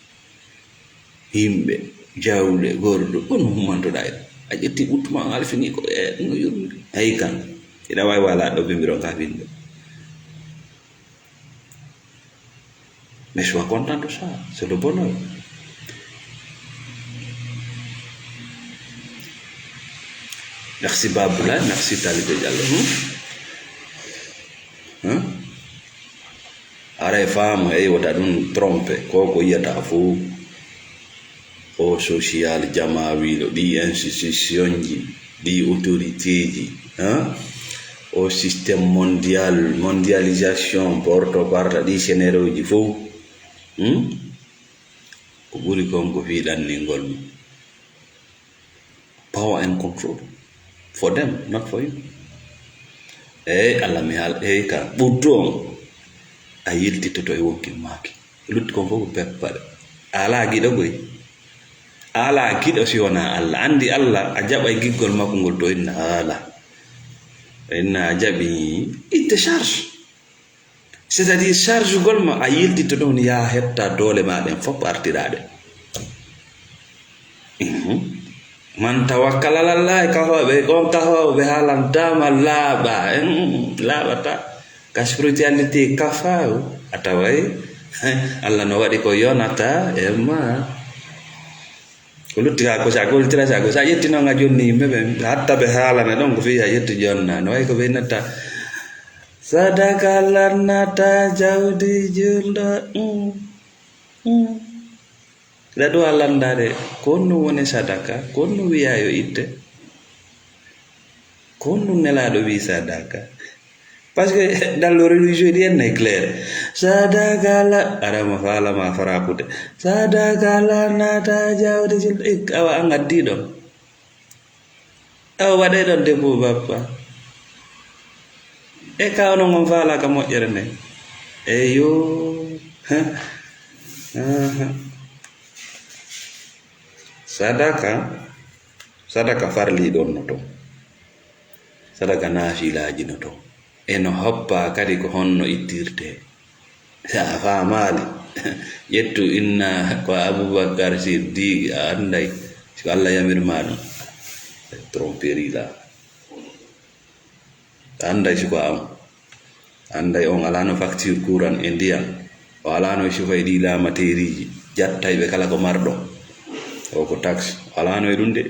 Yimɓe, jawle, gorɗo, kono humantoɗaa e ɗum. A ƴetti ɓuttu ma, a halfini ko e no yurmi. Hay kan, ina waawi wala ɗo bimbiron ka finde. Mais sois content de ça, c'est le bonheur. Merci Baboulaye, merci Talibé Diallo. Hmm? Hmm? Aray faamu, ey, wota ɗum trompe, ko ko yiyata fof. O social, jama wilo, ɗi institution ji, ɗi autorité ji, hein? O système mondial, mondialisation, porto parta, ɗi généraux ji fof. Hmm? Ko ɓuri kon ko fii ɗanningol mum. Power and control. For them, not for you. Eey, Allah mi haal, eey ka, ɓurdu on, a yiltitoto e wonki maaki. Lutti kon fof ko peppaɗe. A alaa giɗo koy. A alaa giɗo si wonaa Allah. Anndi Allah, a jaɓay giggol makko ngol to inna haala. Inna a jaɓi, itte charge. C'est-à-dire, charge gol ma, a yiltito ɗum, yaa hetta doole ma ɗen fof artiraɗe. Mhm. Man tawakkal ala Llahi, kafaaɓe, on kafaaɓe ɓe haalantaama laaɓa. Mhm. Laaɓata. Ka spiritualité kafaaw, a taway, Allah no waɗi ko yonata e ma. Ko lutti ka ko sa goltira sa go, sa ƴetti noon a jonni yimɓe ɓen, hatta ɓe haalana ɗon ko fii a ƴetti jonna. No way ko ɓe innata, "Sadaka lannata jawdi julɗo." Mm, mm. Ɗa ɗo a lanndaade, ko honno woni sadaka, ko honno wiyaa yo itte, ko honno Nelaaɗo wii sadaka. Parce que dans le religieux, rien n'est clair. Sadaka la, ara ma faala ma farakude. Sadaka la nata jawdi jil, ik, awa an addi ɗon. Awa waɗe ɗon debbo bappa. E ka onon on faala ka moƴƴere nden. Eyo. Aha. Sadaka, sadaka farli ɗon no ton. Sadaka naafilaaji no ton. E no hoppa kadi ko honno ittirte. Sa a faamaali, ƴettu inna ko Abubakar Siddiqi, a annday, si ko Allah yamir ma ɗum. Tromperie la. A annday siko am. A annday on alaano facture courant e ndiyan. O alaano e sifa e ɗi laamateeriiji. Jattay ɓe kala ko marɗo. O ko taxe. O alaano e ɗum de.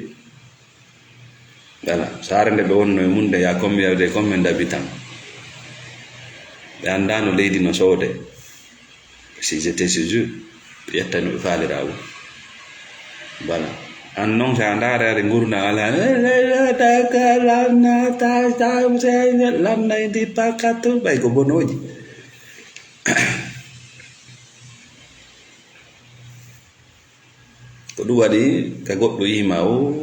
Voilà. Saare nde ɓe wonno e mum nde, ya combien de, combien d'habitants? Ɓe anndaano leydi no soode. Si j'étais chez eux, ɓe ƴetta no ɓe faalira o. Voilà. An non, sa ndaare are ngurndan ala, lanna, ta, ta, lanna, indi pakatu, ɓay ko bonooji. Ko ɗum waɗi, ka goɗɗo yima o,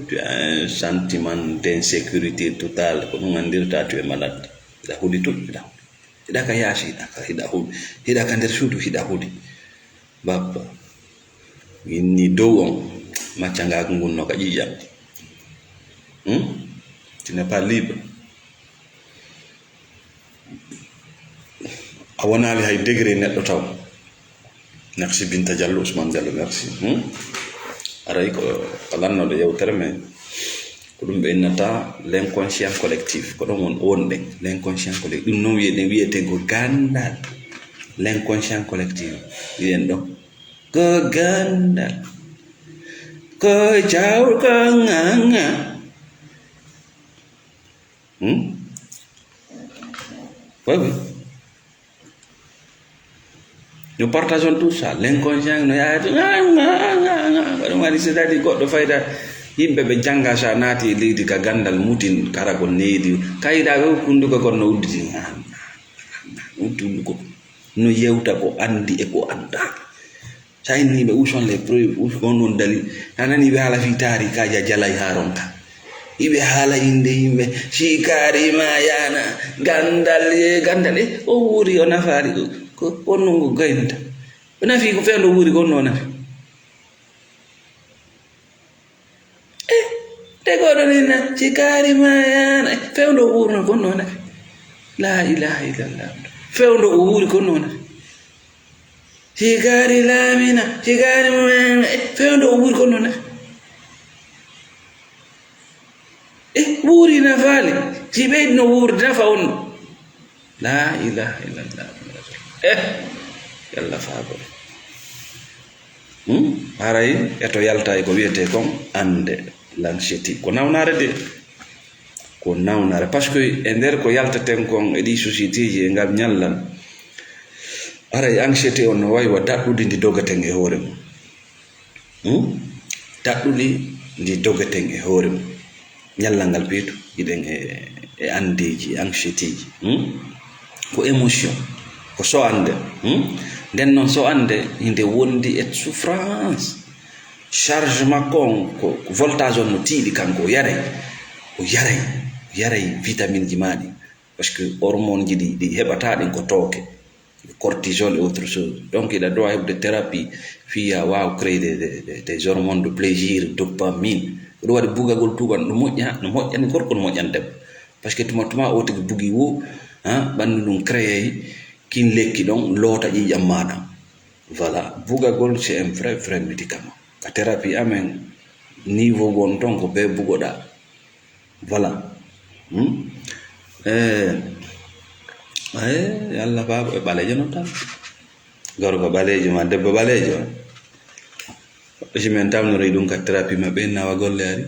tu as un sentiment d'insécurité totale, ko ɗum anndirta tu es malade. Hiɗa huli tu, hiɗa huli. Hiɗa ka yaasi, hiɗa ka, hiɗa huli. Hiɗa ka nder suudu, hiɗa huli. Bappa, inni dow on, maccangaaku ngun no ka ƴiiƴam. Hmm? Tu n'es pas libre. A wonaali hay degré neɗɗo taw. Merci Binta Diallo, Ousmane Diallo, merci. Hmm? Aray ko, ko lannoɗo yewtere, mais ko ɗum ɓe innata l'inconscient collectif. Ko ɗon won, wonɗen, l'inconscient collectif. Ɗum noon wiyeɗen, wiyeten ko ganndal. L'inconscient collectif. Wiyen ɗon. Ko ganndal. Ko jawko ŋaŋa. Hmm? Oui, oui. Nous partageons tout ça. L'inconscient no yaha to, nga, nga, nga, nga. Ko ɗum waɗi, c'est-à-dire goɗɗo fayda, yimɓe ɓe jannga, sa naati e leydi ka ganndal mutin, kara ko needi. Kayda ko kunnduko kon no udditi. Nga, nga, nga, nga, uddi hunnduko. No yewta ko anndi e ko annda. Sa inni ɓe, où sont les preuves? Où, on ɗon dalil? A nani ɓe haala fii taarikaaji, a jalay haa ronka. Iɓe haala innde yimɓe, sikaari ma yaana, ganndal ye, ganndal e, o wuuri, o nafaali, ko, ko honno ngu gaynata? O nafi ko fewndo o wuuri, ko honno o nafi? Eh, te goɗɗo ni na, sikaari ma yaana, eh, fewndo o wuurno, ko honno o nafi? La ilaha illallah. Fewndo o wuuri, ko honno o nafi? Sikaari laamina, sikaari mum, eh, fewndo o wuuri, ko honno o nafi? Eh, wuuri nafaali, si ɓeydi no wuuri nafa on. La ilaha illallah. Eh, Yalla faabore. Hmm? Haray e to yalta e ko wiyetee kon annde, l'anxiété. Ko nawnaare de. Ko nawnaare. Parce que e nder ko yaltaten kon e ɗi sociétéji e ngal ñallal, haray anxiété on no wayi wa daɗɗudi ndi dogaten e hoore mum. Hmm? Daɗɗudi ndi dogaten e hoore mum. Ñallal ngal peetu, hiɗen e, e andeeji, e anxiétéji. Hmm? Ko émotion, ko so'ande. Hmm? Nden noon so'ande hinde wondi e souffrance. Charge makko on, ko, ko voltage on no tiiɗi kanko, o yaray. O yaray, o yaray vitamine ji maa ɗi. Parce que hormone ji ɗi, ɗi heɓata ɗin ko tooke. Cortisol et autre chose. Donc, hiɗa doit heɓde thérapie, fii a waawa créer des, des, des, des hormones de plaisir, dopamine. Ko ɗum waɗi bugagol tuuban, no moƴƴa, no moƴƴani gorko, no moƴƴani debbo. Parce que tuma, tuma o tigi bugi wo, ha, ɓanndu ndun créer kin lekki ɗon, loota ƴiiƴam maaɗa. Voilà. Bugagol, c'est un vrai, vrai médicament. Ka thérapie amen, niveau gon ton ko be bugoɗa. Voilà. Hmm? Eh, eh, Yalla baaba e ɓaleejo non tan. Gorko ɓaleejo ma debbo ɓaleejo. Si men tamnori ɗum ka thérapie ma ɓen nawa golle ari.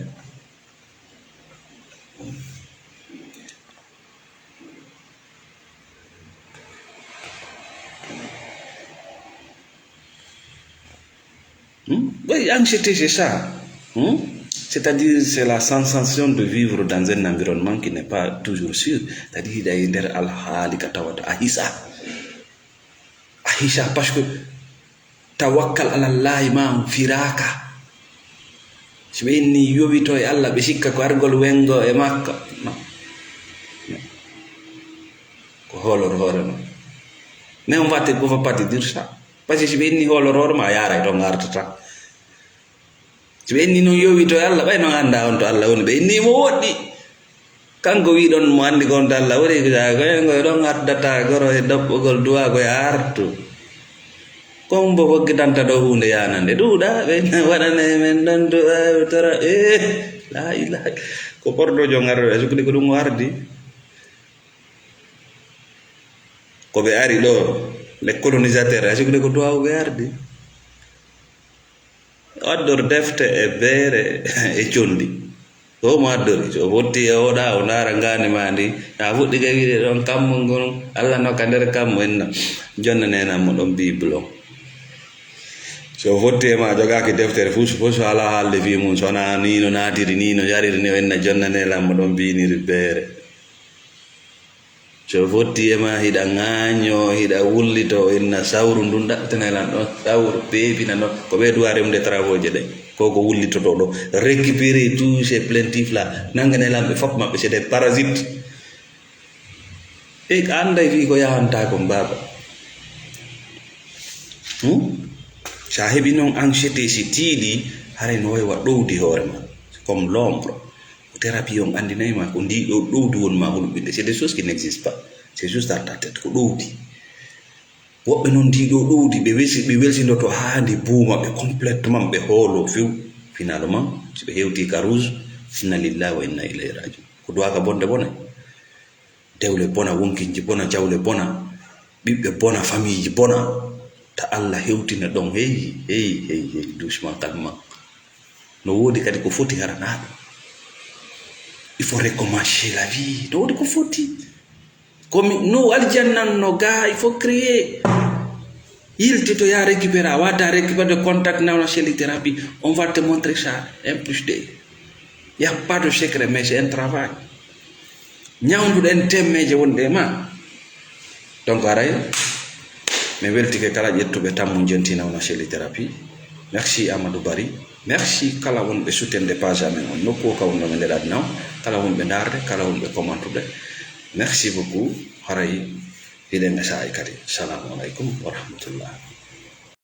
Hmm? Oui, anxiété, c'est ça. Hmm? C'est-à-dire, c'est la sensation de vivre dans un environnement qui n'est pas toujours sûr. C'est-à-dire, hiɗa e nder alhaali ka tawata a hisa. A hisa, parce que tawakkal alallahi ma on firaka. Si ɓe inni yowito e Allah, ɓe sikka ko argol wengo e makka. Non. Ko hoolor hoore non. Mais on va te, on va pas te dire ça. Parce que si ɓe inni hoolor hoore ma, a yaaray to ngartata. Si ɓe inni non yowito e Allah, ɓay non annda on to Allah woni. Ɓe inni mo woɗɗi. Kanko wi ɗon mo anndi gonta Allah woni, ko yaa, ko en, ko ɗon artata goro e doɓɓogol duwa ko e artu. Ko mbo fokkitanta ɗo huunde yaanande. Ɗuuɗa, ɓe waɗane men ɗon du'a, tara, eh. La ilaha. Ko pordo jo ngardo e sukde ko dum wardi. Ko be ari do, les colonisateurs e sukde ko duwa be ardi. Addor defte e beere e condi. Ko mo addori, so fotti e oɗa, o ndaara ngaandi ma ndi, na fuɗɗi ka wiide ɗon kammu ngun, Allah no ka nder kammu inna, jonnanenam mo ɗon Bible on. So fotti e ma jogaaki deftere fuu, fuu so alaa haalde fii mum, so na nii no naatiri, nii no yariri, nii o inna, jonnanenam mo ɗon biiniri beere. So fotti e ma hiɗa ŋaaño, hiɗa wullito, o inna sawru ndun ɗaɓɓitanay lan ɗon, sawru peepina ɗon. Ko ɓe duwa remde travaux je ɗen. Ko ko wullitoto ɗo. Récupérer tous ces plaintifs là. Nangane lan ɓe fop maɓɓe, c'est des parasites. Ɓe anday fii ko yahanta kon baaba. Hmm? Sa heɓi non anxiété si tiiɗi, haray no way wa ɗowdi hoore ma. Comme l'ombre. Ko thérapie on anndinay ma ko ndi ɗo ɗowdi woni ma hulɓinde. C'est des choses qui n'existent pas. C'est juste dans ta tête. Ko ɗowdi. Woɓɓe noon ndi ɗo ɗowdi ɓe wesi-, ɓe welsindoto haa ndi buuma ɓe complètement ɓe hoolo few. Finalement, si ɓe hewti ka rouge, inna lillahi wa inna ilayhi rajiun. Ko duwaka bonde bone. Dewle bona, wonkinji bona, jawle bona, ɓiɓɓe bona, famiiji bona. Ta Allah hewtina ɗon. Hey, hey, hey, hey, doucement, calmement. No woodi kadi ko foti haranaaɗo. Il faut recommencer la vie. No woodi ko foti. Komi, no aljannan no ga, il faut créer. Yiltito ya récupérer, wata récupérer de contact na wona chez littérapi. On va te montrer ça. Un plus deux. Il y a pas de secret, mais c'est un travail. Ñawnduɗen temmeeje wonɗe e ma. Donc, haray, mi weltike kala ƴettuɓe tammu njentina wona chez littérapi. Merci Amadou Bari. Merci kala wonɓe soutien de page amen on. Nokku o ka wonno ɓe ndeɗa aduna o. Kala wonɓe ndaarde, kala wonɓe commentude. Merci beaucoup. Haray, hiɗen e saa'i kadi. Salamu alaikum wa rahmatullah.